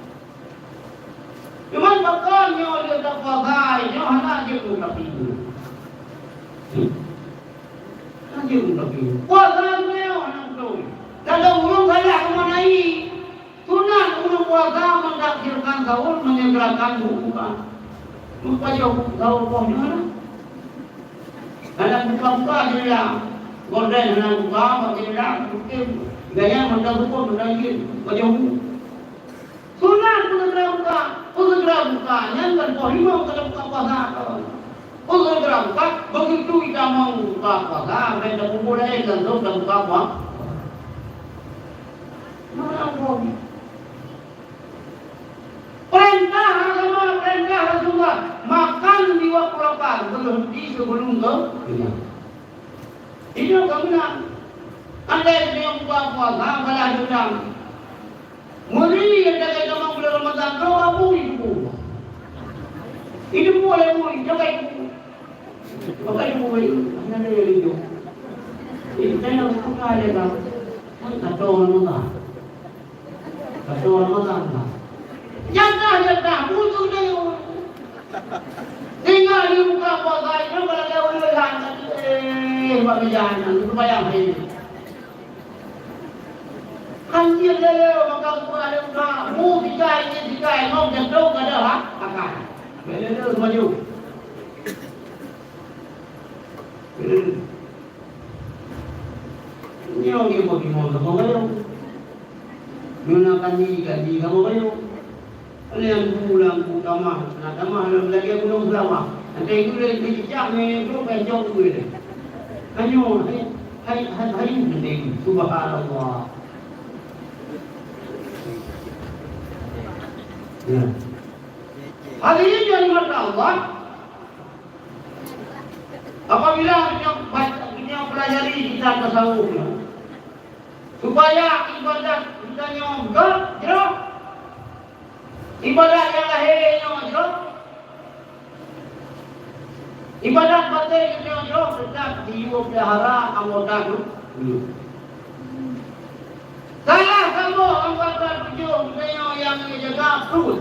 Cuman pakon nyoe lé tapuasa, nyoe hana jeuet keu muttaqin. Lanjut, tapi puasa meunyoe hana beutôi. Dalam ureueng salah keumanai, sunat ureueng puasa mentakbirkan sahur, menyegerakan buka. Meupajôh sahur poh nyoe na. Hana buka-buka jendela. Gorden hana buka, bak jendela, mungkin gaya mata hukum, mata izin, pajôh. Sunat peuseugeura buka, peuseugeura buka, nyan kan poh limong ka buka puasa. Peuseugeura buka, begitu itamong buka puasa, sampai tapeubuet laén langsung tabuka puasa. Mana poh? Perintah agama, perintah Rasulullah, makan di waktu lapar, berhenti sebelum ke kenyang. Itu kemenang. Andai dia buka puasa, balas dendam. Meuri nyang jagai tamong bulan Ramadhan, droe bui tuboh. Itu pun lé bui, jagai tuboh. Pakai tuboh bayu, hana ada yang rindu. Itu saya nak buka dia kan. Kan kata Ramadhan. Kata Ramadhan kan. Nyata, nyata, butuh dia. Tinggal di muka puasa itu, kalau dia ulun lah, eh, buat kerjaan, itu bayang hari ini. Hanjeuet lé lé maka buka lé udah, mu tikai, ié tikai, ngom jantông kada ha, akan. Lé lé lé maju. Lé lé. Nyoe nyoe bagi mau sama kayu. Nyoe na kandi, kandi sama kayu. Nyang bu lam bu tamah, na tamah lam lagèe gunong Seulawah. Nanti itu dari kejak ni tu pencok tu dia. Hanyo, hai, hai, hai, hai, nanti itu. Subhanallah. Ya. Hadirin yang dimuliakan Allah, apabila kita baca, kita pelajari kitab tasawuf, ya, supaya ibadat kita nyoe gét jroh, ibadat nyang lahé nyoe jroh, ibadat batén nyoe jroh, tetap jiyue peulihara anggota tu. Salah saboh anggota tujoh geutanyoe nyang geujaga pruet.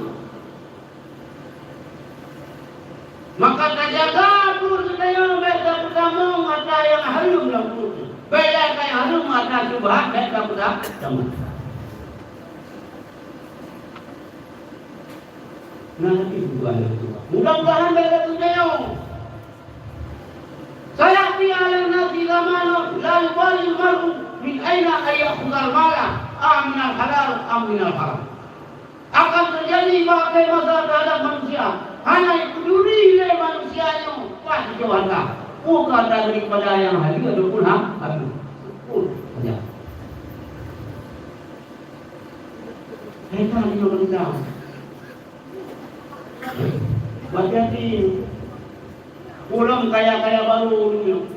Maka tajaga pruet geutanyoe, bèk tapeutamong atra nyang hareuem lam pruet. Bèk atra nyang hareuem, atra syubhat, bèk tapeutamong. Nah, itu bukan itu. Mudah-mudahan bèk tapeutamong. Sayati 'alan nasi zamanun la yubalil mar'u min aina ya'khudhul mala, a minal halal am minal haram. Akan teujadi bak akhé masa teuhadap manusia, hana jipeduli lé manusia nyoe pat jijok hareuta, peue ka daripada nyang haleue ataupun ha-, hareuem. Pun saja. Hai ka nyoe manusia. Hati-hati. Ulôn kaya-kaya barô dulu.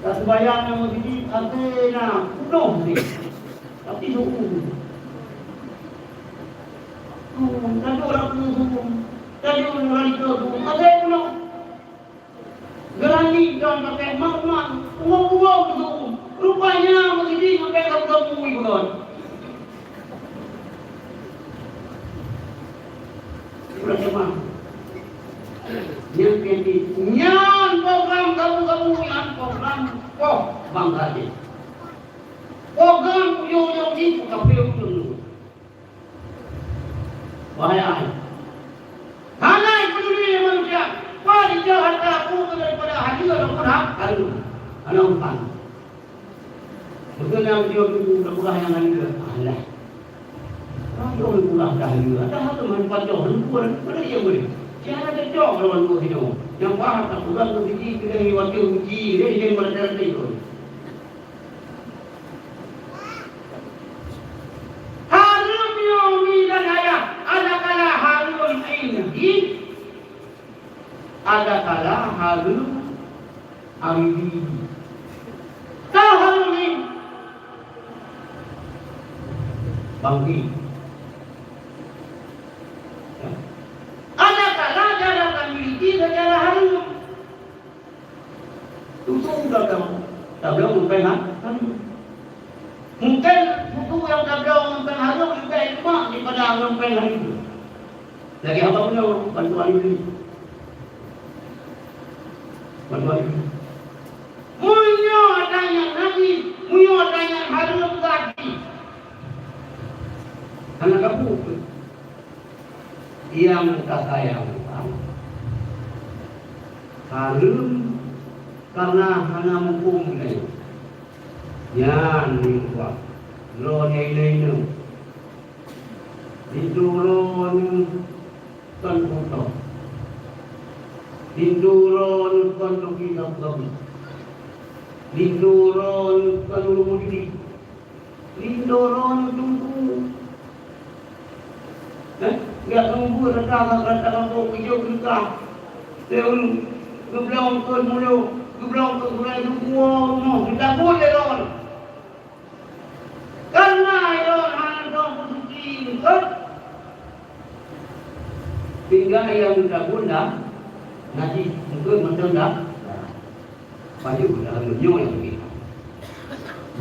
Ka seumayang lam meuseujid, até na peunoh sih. Tapi suhu. Hmm, laju rapu suhu. Laju lari ke suhu. Até peunoh. Geurani dan pakai mak-mak. Uwong-uwong suhu. Rupanya meuseujid sampai ka buka bui bukan. Nyan program kabu-kabu, nyan program poh bangsa jih. Program ujong-ujong jih kafé ureueng. Bahaya. Hana peduli lé manusia. Paling jahat aku daripada haji ataupun hak haji. Hana urusan. Beutôi nyang jaweueb teungku, tapeugah nyang hana lé. Alah. Orang jaweueb teungku dah, dah lé. Ada hal teuma pajoh, teungku, ada, ada yang boleh. Siapa cocok lawan dua sinoe? Nyang paham tak peugah tu biji, kena ngi waktu uji, dia ingin merata-rata itu. Hareuem nyoe mi dan ayah, adakala hareuem ain jih, adakala hareuem Habibie. Tahu ni? Bangki. Ada kala cara kami riti secara harum. Tutu datang, tabloe ngon péng ha-, harum. Mungkin buku yang tabloe ngon péng harum lebih lemak daripada ngon péng harum. Lagi apa punya bantuan ini? Bantuan ini. Meunyoe tanyan najis, meunyoe tanyan hareuem gaki. Hana kabu nyang tasayang. Hareuem karena hana muphom lé. Nyan ni kuah. Lo nyai-nyai nyoe. Di turun kon putôh. Di turun kon toki sapu-sapu. Di turun kon ulu mudi. Di turun tungku. Eh, jak tungku rata-rata kampung bijou geukah. Teu ulu, geublong kon mulo, geublong kon gulai dua rumoh, geutabut lé lôn. Karena ilôn hana dong peusuci eungkôt, tinggai nyang meutabun lam najih eungkôt mantong lam darah. Pajoh lam nyoe nyang sakét.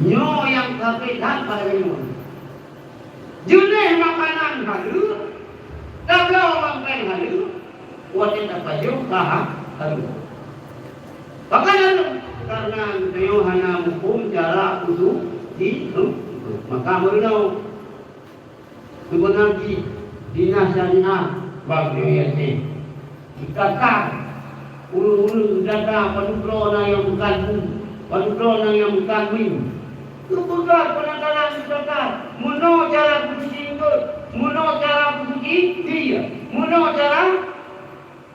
Nyoe nyang sakét that pada nyoe. Jeunèh makanan hareuem, tabloe ngon péng hareuem, watèe tapajoh ka ha-, hareuem. Pakon hareuem? Karena geutanyoe hana muphom cara peusuci, maka meurunoe. Gubernur jih, dinas syariah, bak U I T. Dikakar, ureueng-ureueng geutanyoe padubdroe na nyang meukat bu, padubdroe na nyang meukat mieng. Geupeugah peunataran geutanyoe, meunoe cara peusuci eungkôt, meunoe cara peusuci sie, meunoe cara,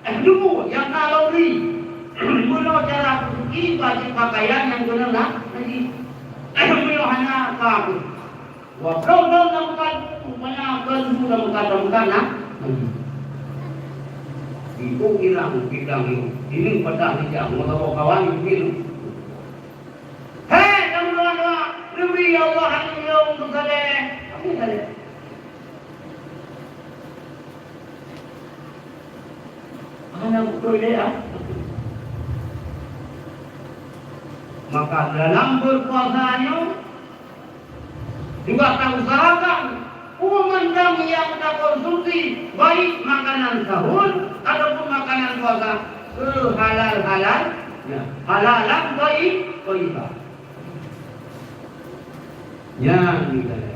eh, deungoe nyang na laundry, meunoe cara peusuci bak jih pakaian nyang keuneuk na najih. Meunyoe hana ka, Dua ploh thon lam meukat, rupanya kon su lam meukat, lam meukat na. Di u irang bidang nyoe, ini patah rijang, meukawan-kawan mungkin. Hei, kamu doa-doa, neubri ya Allah hati ulôn untuk saleh. Apa saleh? Hana beutôi lé, ah. Maka dalam berpuasa nyoe, juga ta usahakan peue mantong nyang takonsumsi, baik makanan sahur ataupun makanan puasa, keu halal-halal, ya, halalan thayyib, thayyibah. Nyan ni kata.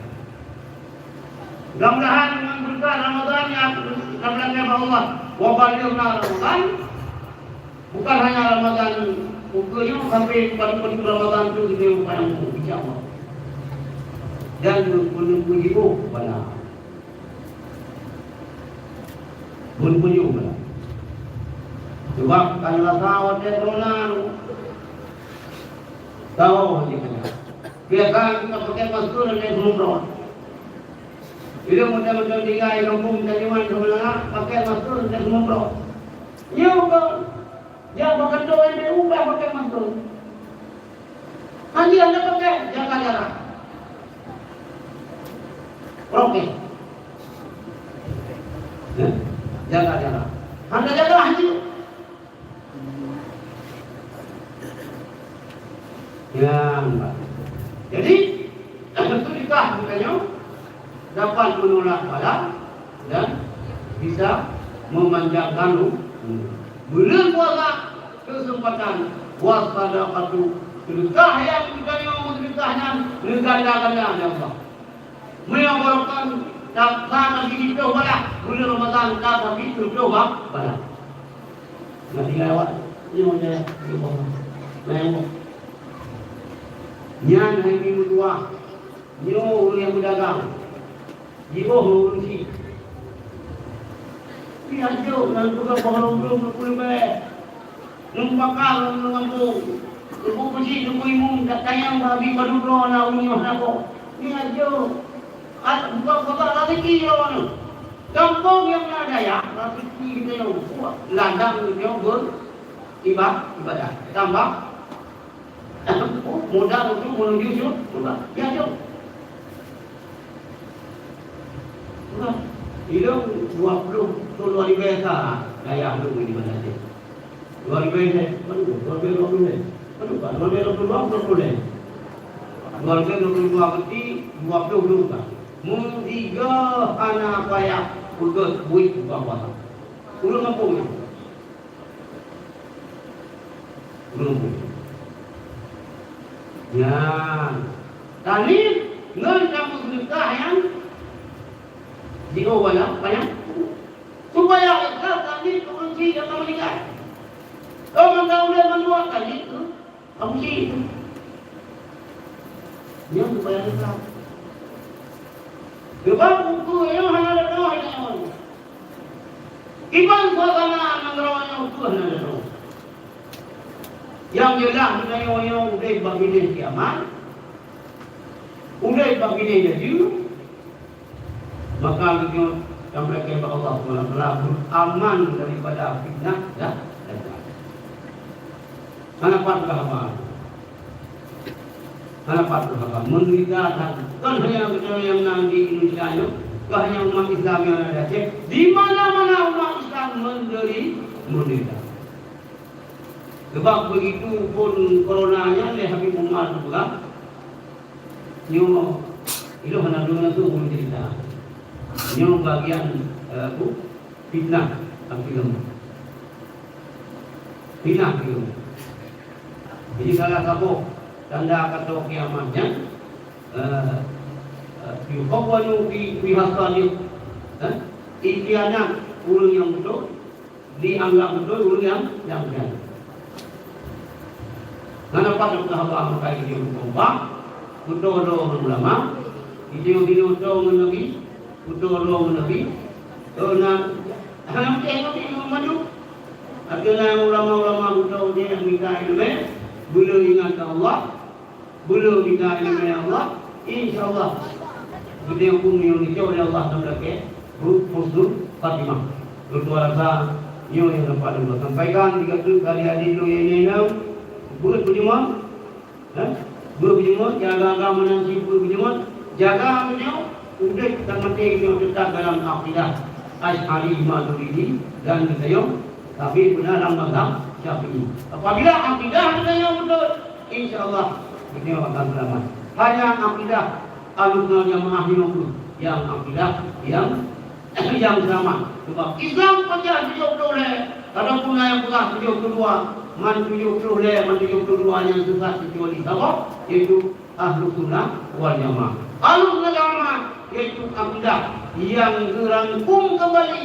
Mudah-mudahan dengan berkat Ramadan nyang tapeulangkah bak Allah, wa balighna Ramadan, bukan hanya Ramadan ukeue nyoe, sampai pada, pada Ramadan tu kita yang pandang tu, insya Allah. Dan meunyoe jiôh bala. Meunyoe bala. Sebab kan rasa watèe corona tu, tahu je kena. Biasa kita pakai masker dan semua. Bila muda-muda tinggal di kampung, tadi mana sebelah, pakai masker dan semua. Nyoe keu, jak bak kantor M P U bah pakai masker. Hana, hana pakai, jaga jarak. Prokes. Ya, jaga jarak. Hana jaga hana. Nyan, Pak. Jadi, sedekah bukannya dapat menolak bala dan bisa memanjangkan umur. Buleuen puasa keuseumpatan, was sadaqatu, seudeukah nyang geutanyoe meuseudeukah nyan neuganda-ganda lé Allah. Meunyoe barokon ka, ka bagi siplôh balah, buleuen Ramadhan ka bagi siplôh ba-, balah. Nah, tinggai awak nyoe, nyoe, nyoe, nyoe. Nyan hai minggu dua, nyoe ureueng nyang meudagang. Jiôh lôn cit. Pih ajoh nan peugah boh lôn blông leubeh. Ngon pakar ngon gampông. Teungku peucit, teungku imum, dak tanyong bak Habib padub droe na ureueng nyoe hana boh. Pih ajoh. At-, buka, buka raseuki droe nyoe. Gampông nyang na dayah, raseuki geutanyoe. Ladang geutanyoe beu-, iba-, ibadah. Tambah modal untuk menuju syur-, syurga. Ya, jom. Nah, ilong dua puluh, dua ribèe sa dayah lôn di Banda Aceh. Dua ribèe sa, mana tu? Dua ribèe dua puluh sa. Mana tu, Pak? Dua ribèe dua puluh dua, dua puluh sa. Dua ribèe dua puluh dua berarti dua puluh dua sa. Meusigoe hana payah peugöt buet buka puasa. Ureueng gampông nyan. Ureueng gampông. Nyan. Tanit ngon kamoe seudeukah nyan jiôh bala panyang. Supaya ikhlas tanit keu ureueng chik nyang ka meuninggai. Oh, mantong ulèe mandua tanit tu. Kamoe chik tu. Nyan supaya ikhlas. Sebab ukeue nyoe hana leunoh nyoe. Iban suasana nanggroe nyoe ukeue hana leunoh. Nyang jeulaih geutanyoe nyoe udép bak binéh kiamat, udép bak binéh laju, maka geutanyoe tameulakèe bak Allah Subhanahu wa Taala aman daripada fitnah dan, dan hana pat haba. Hana pat haba. Menderita that. Kon hanya geutanyoe nyang na di Indonesia nyoe, kon hanya umat Islam nyang na di Aceh. Di mana-mana umat Islam menderi-, menderita. Sebab begitu pun corona nyan lé Habib Umar geupeugah, nyoe ilôn hana lôn langsung mencerita. Nyoe bagian, eh, apa, fitnah agama. Fitnah agama. Jadi salah saboh tanda ka tô kiamat nyan, eh, eh, yukhawwanu fi, fi hasadiq, eh, ikhianat ureueng nyang beutôi, dianggap beutôi ureueng nyang, nyang khianat. Hana pat teuka haba meukai jeuet keu Allah, beutôi droe ngon ulama, jiteubineutôi ngon Nabi, beutôi droe ngon Nabi, keu na hana meutéh ngon Nabi maju. Ateueh na ulama-ulama beutôi jih nyang mita ileumèe, beuleu ingat keu Allah, Beuleue mita ileumèe Allah, insya Allah. Geutanyoe pun meunyoe neucok lé Allah tameulakèe husnul khatimah. Lôn tuan rasa nyoe nyang dapat lôn sampaikan, sigoe teuk kali adik lôn nyang inong, beuet beujeumaat, eh, beuet beujeumaat, jaga agama nan cit beuet beujeumaat, jaga meunyoe udép dan maté nyoe teutap dalam akidah Asy'ari Maturidi dan geutanyoe sabe beuna lam mazhab Syafi'i. Apabila akidah geutanyoe beutôi, insya Allah geutanyoe akan seulamat. Hanya akidah Ahlussunnah Jamaah nyoe kheueh nyang akidah nyang, nyang seulamat. Sebab Islam peucah tujoh ploh lhèe, ataupun na nyang peugah tujoh ploh dua, man tujoh ploh lhèe, man tujoh ploh dua nyang sesat kecuali saboh, yaitu Ahlussunnah wal Jamaah. Ahlussunnah Jamaah yaitu akidah nyang geurangkum keumbali,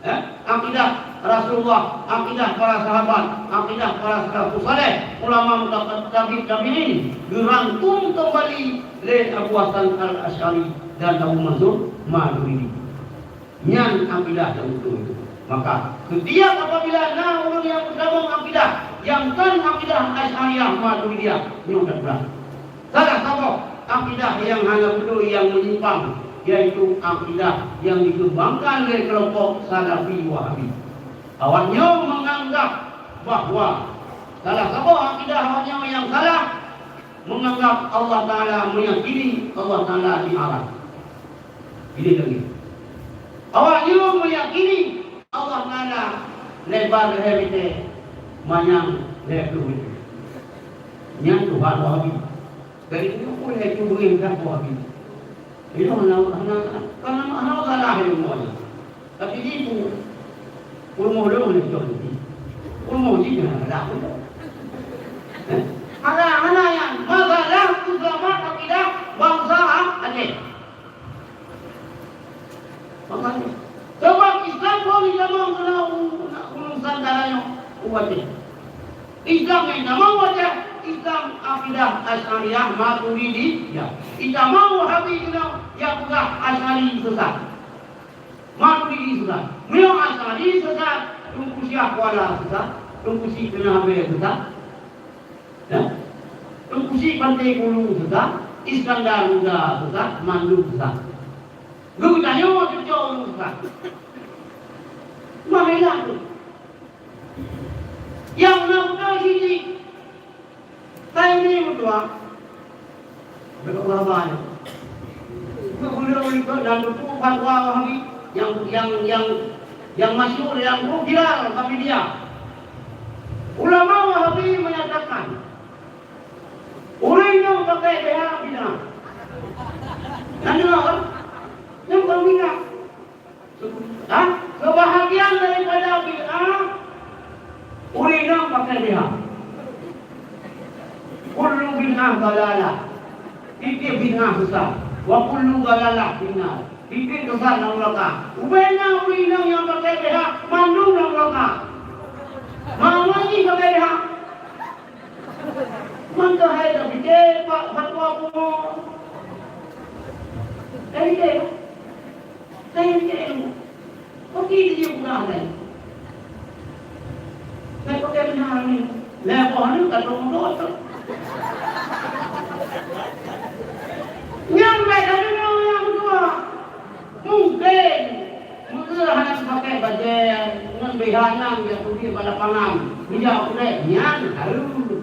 eh, akidah Rasulullah, akidah para sahabat, akidah para salafus saleh, ulama mutaqad-, tabi' tabi'in, geurangkum keumbali lé Abu Hasan Al-Asy'ari dan Abu Mansur Maturidi. Nyan akidah nyang beutôi. Maka, setiap apabila na ureueng nyang meutamong akidah nyang kon akidah Asy'ariyah Maturidiyah, nyoe that brat. Salah saboh akidah nyang hana beutôi nyang meunyimpang, yaitu akidah nyang dikeumbangkan lé keulompok Salafi Wahabi. Awaknyoe meunganggap bahwa salah saboh akidah awaknyoe nyang salah, meunganggap Allah Taala, meuyakini Allah Taala di aras. Ini lagèe. Awaknyoe meuyakini Allah Taala lebar lhèe meter, manyang lhèe ploh meter. Nyan Tuhan Wahabi. Dari nyoe pun lhèe ploh meter dah Wahabi. Ilôn hana, hana, hana, hana salah ilôn nyoe. Tapi jipu, peurumoh lôn hana cocok lagi. Umu jih hana galak pun. Eh? Hana, hana nyan. Masalah keuselamat akidah bansa Aceh. Bansa Aceh. Sebab Islam pun itamong keunoe u-, urusan tanyoe u Aceh. Islam nyang itamong u Aceh, Islam akidah Asy'ariyah Maturidiyah. Itamong Wahabi keunoe nyang peugah Asy'ari sesat. Maturidi sesat. Meunyoe Asy'ari sesat, Teungku Syekh Kuala sesat, Teungku Syekh Keunah Abee sesat. Ya? Teungku Syekh Pantai Kulu sesat, Iskandar Muda sesat, mandum sesat. Geutanyoe cucoe ureueng sesat. Meuhilang tu. Nyang na beutôi sini. Hai ni meutuah. Dekat ulama ni. Geugulo ikot dan beutôi fatwa Wahabi yang, yang, yang, yang masyhur, yang viral di media. Ulama Wahabi menyatakan, ureueng nyang pakai B H bid'ah. Nyan deungoe kan? Nyan bukan bid'ah. Ha? Sebahagian daripada bid'ah, ureueng inong pakai B H. Kullu bid'ah dalalah. Tiep-tiep bid'ah sesat. Wa kullu dalalah finnar. Tiep-tiep sesat lam neuraka. Ubena ureueng inong nyang pakai B H, mandum lam neuraka. Meunan jih pakai B H. Maka hai dah pike, Pak, fatwa pungo. Hai pike. Hai pike. Oke, dia pernah, kan? Hai pike benar ni. Lah, apa ni? Kata orang tua tu. Nyan baik dah dengar yang kedua. Mungken, meukeue hana teupaké bajée ngon B H nyan jak turi bak lapangan, geujak u krek, nyan hareuem.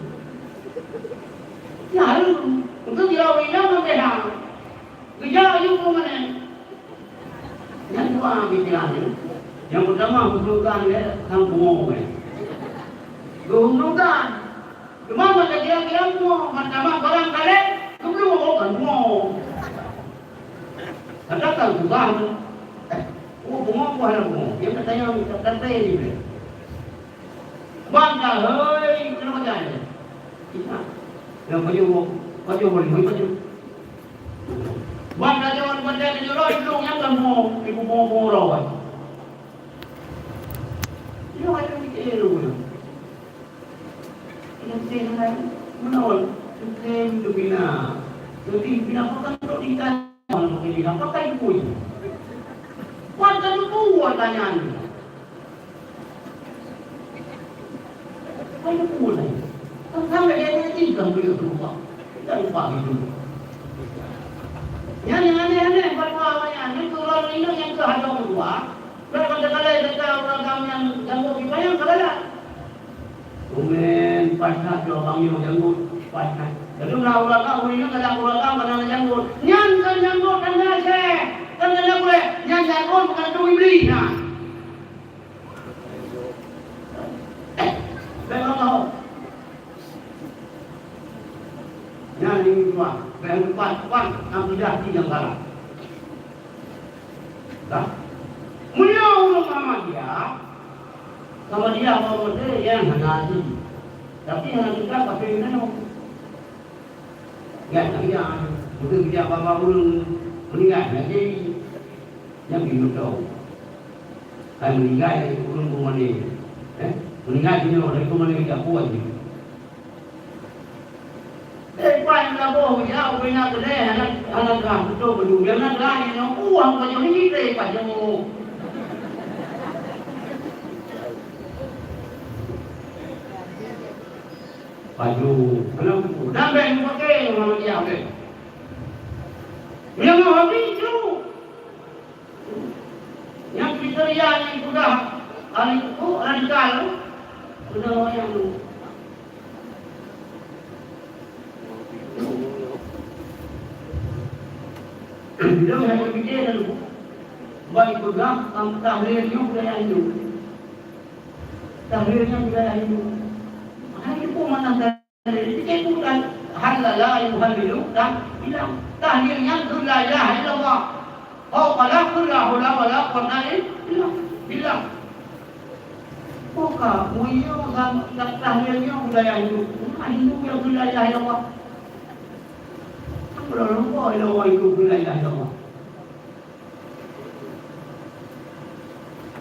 Nyan hareuem. Untuk jilawai nyan ngon B H. Geujak u yup u manèh. Nyan dua pikiran nyan. Nyang peutama, hubungan lé sang pungo, eh. Geuhubungan. Cuma mata dia, dia pungo, mata mah barang kaleng, geubloe, oh, kan pungo. Katakan susah tu. Eh, oh, pungo, pungo, hana pungo. Dia kata yang kata ni. Bang dah, hei, kena baca ni. Kita. Yang baju, baju, baju, baju. Bang dah jawab pada dia, dia orang itu yang kan pungo, ibu pungo, pungo rawat. Dia ada ni kira dulu. Mungkin hai, meunan, mungkin teubina. Jadi, bina pakai untuk ikan, mungkin bina pakai pun. Kuat kan buat tanyaan. Kuat pun. Kan sampai dia nanti kan boleh berubah. Kita lupa gitu. Yang, yang aneh-aneh, buat apa banyak. Yang tu orang ini yang tu ada berubah. Bèk meuteukala gata ureueng agam nyang janggot jipayang ka galak. Umen, paih that lôn bang nyoe janggot, paih that. Jadi na ureueng agam, ureueng inong galak ureueng agam, kana na janggot. Nyan kon janggot tanda syeh, kon tanda gurèe. Nyan janggot bukan tu Iblih na. Bèk Allah. Nyan ni tuan, bèk lupa, tuan, akidah ti nyang salah. Dah. Meunyoe ureueng Ahmadiyah, Ahmadiyah Muhammadiyah nyang hana até. Tapi hana tingkat kafé meunyoe. Nyan tak iya. Beutôi bijak baba ureueng meuninggai hana jadi. Nyang di meudoe. Hai meuninggai ureueng bungone. Eh? Meuninggai nyoe dari bungone jak buat je. Eh, paih meugaboh meujak ubena keudeh hana, hana grah beutôi meunyoe. Nyang na grah nyoe uang pajoh nyoe, eh, pajoh. Pajoh. Kenapa? Dah bèk meupaké Muhammadiyah bèk. Nyang Wahabi tu. Nyang kriteria nyang peugah ahli hukuk radikal, peugah nyang Bila hana pike lalu, ban peugah, am, tahlil nyoe budaya Hindu. Tahlil nyoe budaya Hindu. Hai, itu pun mana Jadi, bukan halala yuhallilu dan bilang. Tahlil nyan la ilaha illallah. Hau qala qul la haula wala quwwata illa billah. Buka, meunyoe dan, dan tahlil nyoe budaya Hindu. Nah, Hindu nyang budaya Allah. Apa dah lupa Allah itu budaya Allah.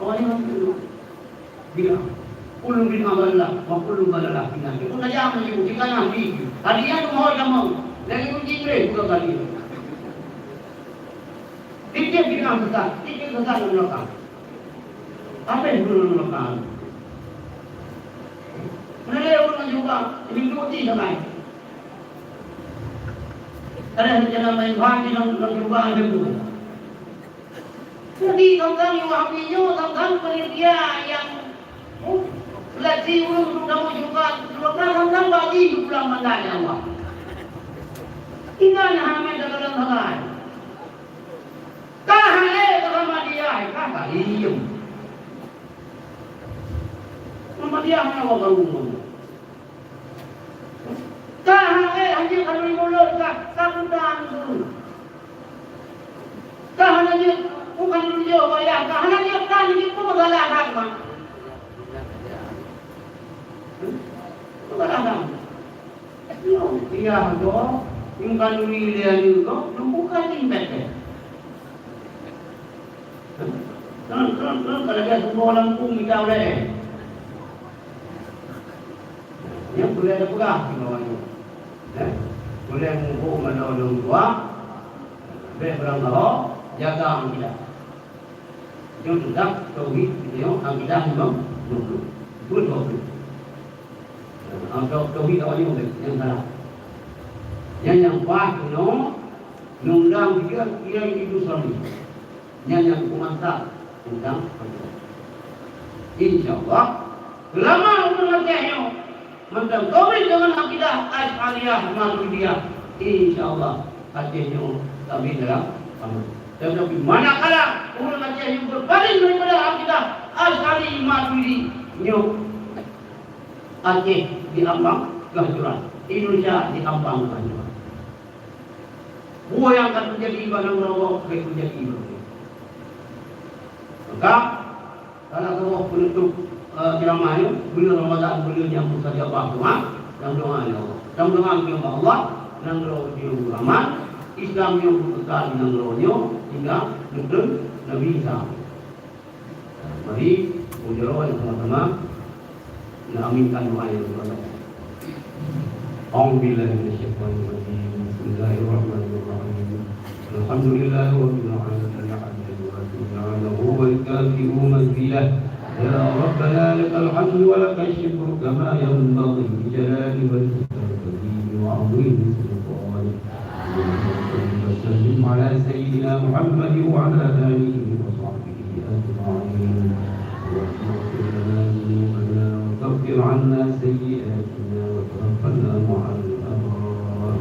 Awak ni macam tu. Bila? Kullu bid'ah dalalah, wa kullu dalalah finnar. Itu saja yang menyebut, kita Nabi. Hadiah tu mau sama. Dari uji Jibril, bukan kali. Tiga bid'ah sesat, tiga sesat dalam neraka. Apa yang dulu neraka? Mana ada orang juga, ini dua tiga lain. Ada rencana main bagi dalam, dalam jubah ada tu. Jadi, tentang Wahabi nyoe, tentang panitia yang, oh, seleksi ureueng untuk tamu juga, sebab tentang bagi pulang mandang ya Allah. Ingat hanya dalam hal. Ka hai Muhammadiyah, ka ka diem. Muhammadiyah hana wak baru. Ka hai hanya kalau mulod ka, ka bukan tu. Ka hana nyeuk, bukan nunjuk wayah, ka hana nyeuk tan, nyeuk pun masalah agama. Masalah agama. Nyoe, iya, go, nyang khanuri lé anu go, nyang bukan iébadat. Kon, kon, kon, kalau dia semua lampu mita ulée. Nyan boleh ada peugah di bawah nyoe. Eh? Boleh muphom ada orang tua. Bèk barang gaho, jaga akidah. Nyoe teuntang tauhid, nyoe akidah imam Nurul. Beutôi. Nah, tau-, tauhid awak nyoe nyang salah. Nyan nyang paih nyoe, nundang dia, dia itu suami. Nyan nyang kumantap teuntang Allah. Insya Allah, selama ureueng Aceh nyoe mantong komit deungon akidah Asy'ariyah Maturidiyah, insya Allah, Aceh nyoe stabil dalam aman. Tetapi manakala ureueng Aceh nyoe beupaleng daripada akidah Asy'ari Maturidi, nyoe Aceh diambang kehancuran, Indonesia diambang kehancuran. Peue nyang ka teujadi bak nanggroe gob, ka teujadi bak ureueng. Maka, salah saboh peunutôp, eh, ceuramah nyoe, buleuen Ramadhan, buleuen nyang mustajabah doa, dan doa ya Allah. Dan doa ya Allah, nanggroe nyoe aman, Islam nyoe beukeuka di nanggroe nyoe, sehingga neutrön Nabi Isa. Mari, ujoe nyang sama-sama neuaminkan doa nyang sama-sama. أعوذ بالله من الشيطان الرجيم. بسم الله الرحمن الرحيم. الحمد لله رب العالمين، حمدا يوافي نعمه ويكافئ مزيده. يا ربنا لك الحمد ولك الشكر كما ينبغي لجلال وجهك الكريم وعظيم سلطانك. اللهم صل وسلم على سيدنا محمد وعلى آله وصحبه أجمعين. اللهم اغفر لنا ذنوبنا وكفر عنا سيئاتنا وتوفنا مع الأبرار.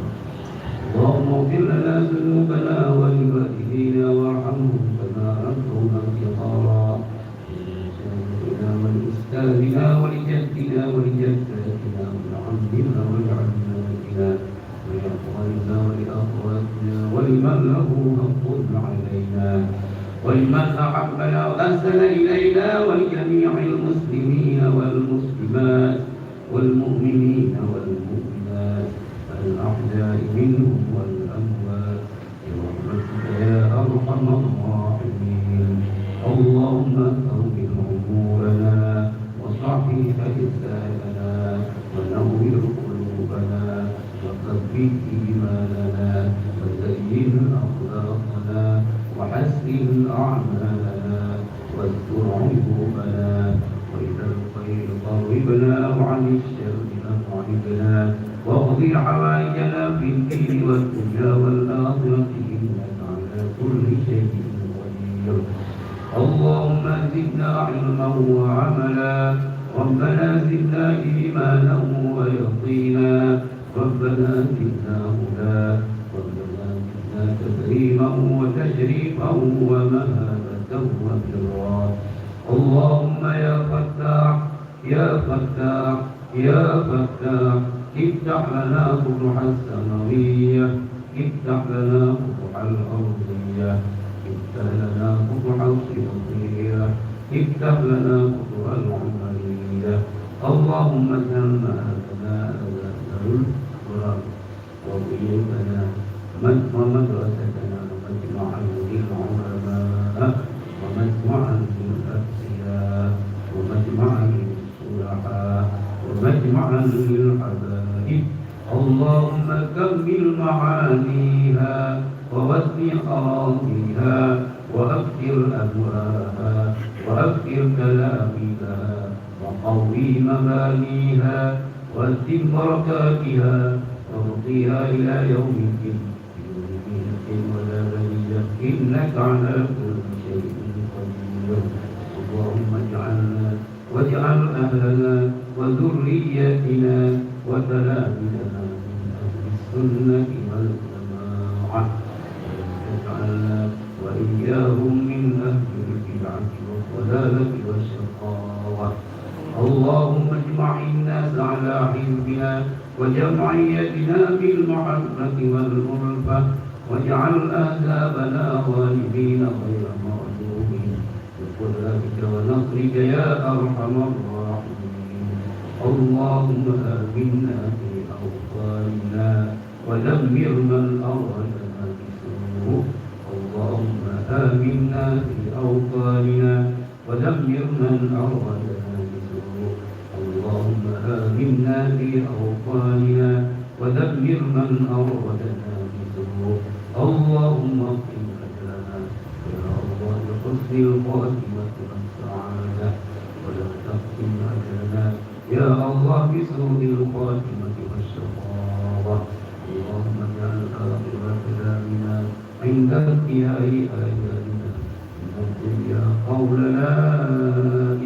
اللهم اغفر لنا ذنوبنا ولوالدينا وارحمهم كما ربونا صغارا. ولمشايخنا ولأستاذنا ولجدنا ولجداتنا ولعمنا ولعماتنا ولإخواننا ولأخواتنا ولمن له حق علينا ولمن أحبنا وأحسن إلينا ولجميع المسلمين والمسلمات والمؤمنين والمؤمنات الأحياء منهم والأموات برحمتك يا أرحم الراحمين. اللهم طول عمورنا وصحح أجسادنا ونور قلوبنا وثبت إيماننا وزين أخلاقنا وحسن أعمالنا واستر عيوبنا وإلى الخير قربنا وعن الشر أبعدنا واقض حوائجنا في الدين والدنيا والآخرة إنك على كل شيء قدير. اللهم زدنا علما وعملا. ربنا زدنا إيمانا ويقينا. ربنا زدنا هدى. ربنا زدنا تكريما وتشريفا ومهابة وبرا. اللهم يا فتاح، يا فتاح، يا فتاح، افتح لنا فتوحا سماوية، افتح لنا فتوحا أرضية، افتح لنا فتوحا سياطية، افتح لنا فتوحا عمرية. اللهم اجعل معهدنا هذا دار القرآن وبيوتنا مجمع مدرستنا ومجمع للعلماء ومجمعا للأتقياء ومجمعا للصلحاء ومجمعا للحبائب. اللهم كمل معانيها ووسع أراضيها وأكثر أنوارها وأكثر تلاميذها وقوي مبانيها وأتم بركاتها وابقها إلى يوم الدين. بنور مهنة ولا بنية، إنك على كل شيء قدير. اللهم اجعلنا واجعل أهلنا وذرياتنا وتلاميذنا من أهل السنة والجماعة، ولا تجعلنا وإياهم من أهل البدعة والضلالة والشقاوة. اللهم اجمع الناس على حزبنا وجمعيتنا بالمحبة والألفة، واجعل أحزابنا غالبين غير مغلوبين بقدرتك ونصرك يا أرحم الراحمين. اللهم آمنا في أوطاننا ودمر من أرادنا بسوء. اللهم آمنا في أوطاننا ودمر من أرادنا بسوء. اللهم آمنا في أوطاننا ودمر من أرادنا بسوء. اللهم أقم أجلنا يا الله بحسن الخاتمة والسعادة، ولا تختم أجلنا يا الله بسوء الخاتمة والشقاوة. اللهم اجعل آخر كلامنا عند انتهاء آجالنا من الدنيا قول لا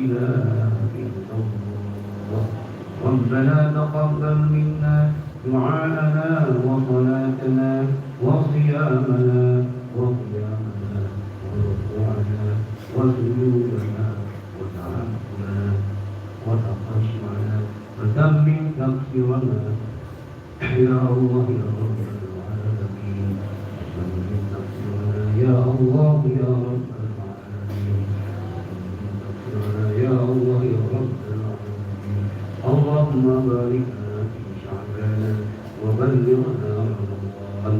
إله إلا الله. ربنا تقبل منا دعاءنا وصلاتنا وصيامنا وقيامنا وركوعنا وسجودنا وتعبدنا وتخشعنا وتمم تقصيرنا يا الله يا رب العالمين، وتمم تقصيرنا يا الله يا رب العالمين، وتمم تقصيرنا يا الله يا رب العالمين. اللهم بارك لنا في شعبان وبلغنا رمضان.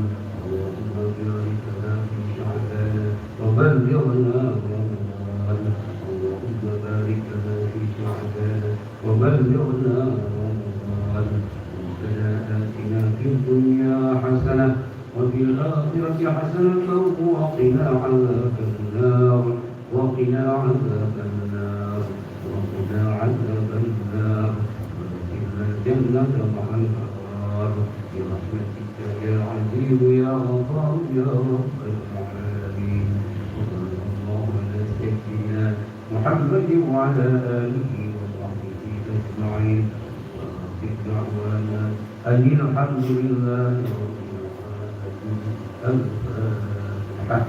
اللهم بارك لنا في شعبان وبلغنا رمضان. اللهم بارك لنا في شعبان وبلغنا رمضان. ربنا آتنا في الدنيا حسنة وفي الآخرة حسنة وقنا عذاب النار. وقنا عذاب النار. وقنا عذاب النار. وأدخلنا الجنة مع الأبرار برحمتك يا عزيز يا غفار يا رب العالمين. وصلى الله على سيدنا محمد وعلى آله وصحبه أجمعين. وآخر دعوانا أن الحمد لله رب العالمين. الفاتحة.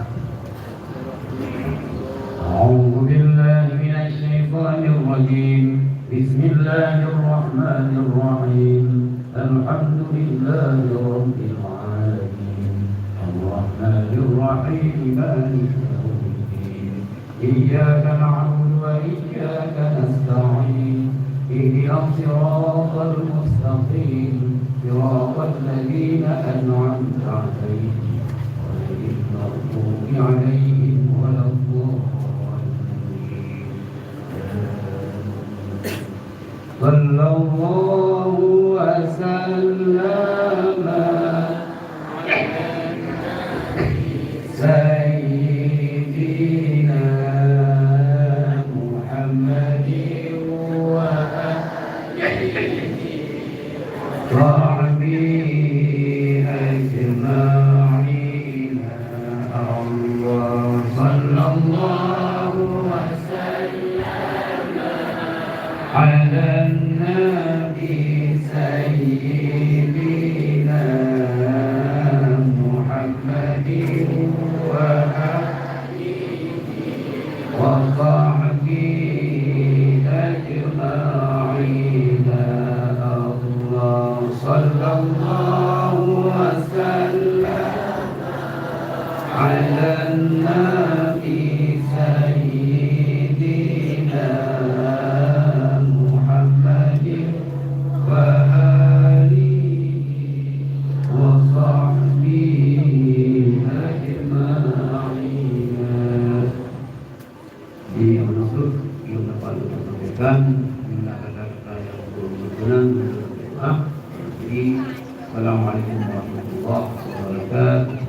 أعوذ بالله من الشيطان الرجيم. بسم الله الرحمن الرحيم. الحمد لله رب العالمين. الرحمن الرحيم. مالك يوم الدين. إياك نعبد وإياك نستعين. اهدنا الصراط المستقيم. صراط الذين أنعمت عليهم غير المغضوب عليهم ولا الضالين. آمين. صلى الله وسلم على سيدنا محمد وآله وصحبه أجمعين. الله صلى الله وسلم على النبي سيدنا محمد وآله وصحبه أجمعين. الله صلى الله وسلم على النبي سيدنا محمد Dan minta kata-kata yang berkenan. Jadi, assalamualaikum warahmatullahi wabarakatuh.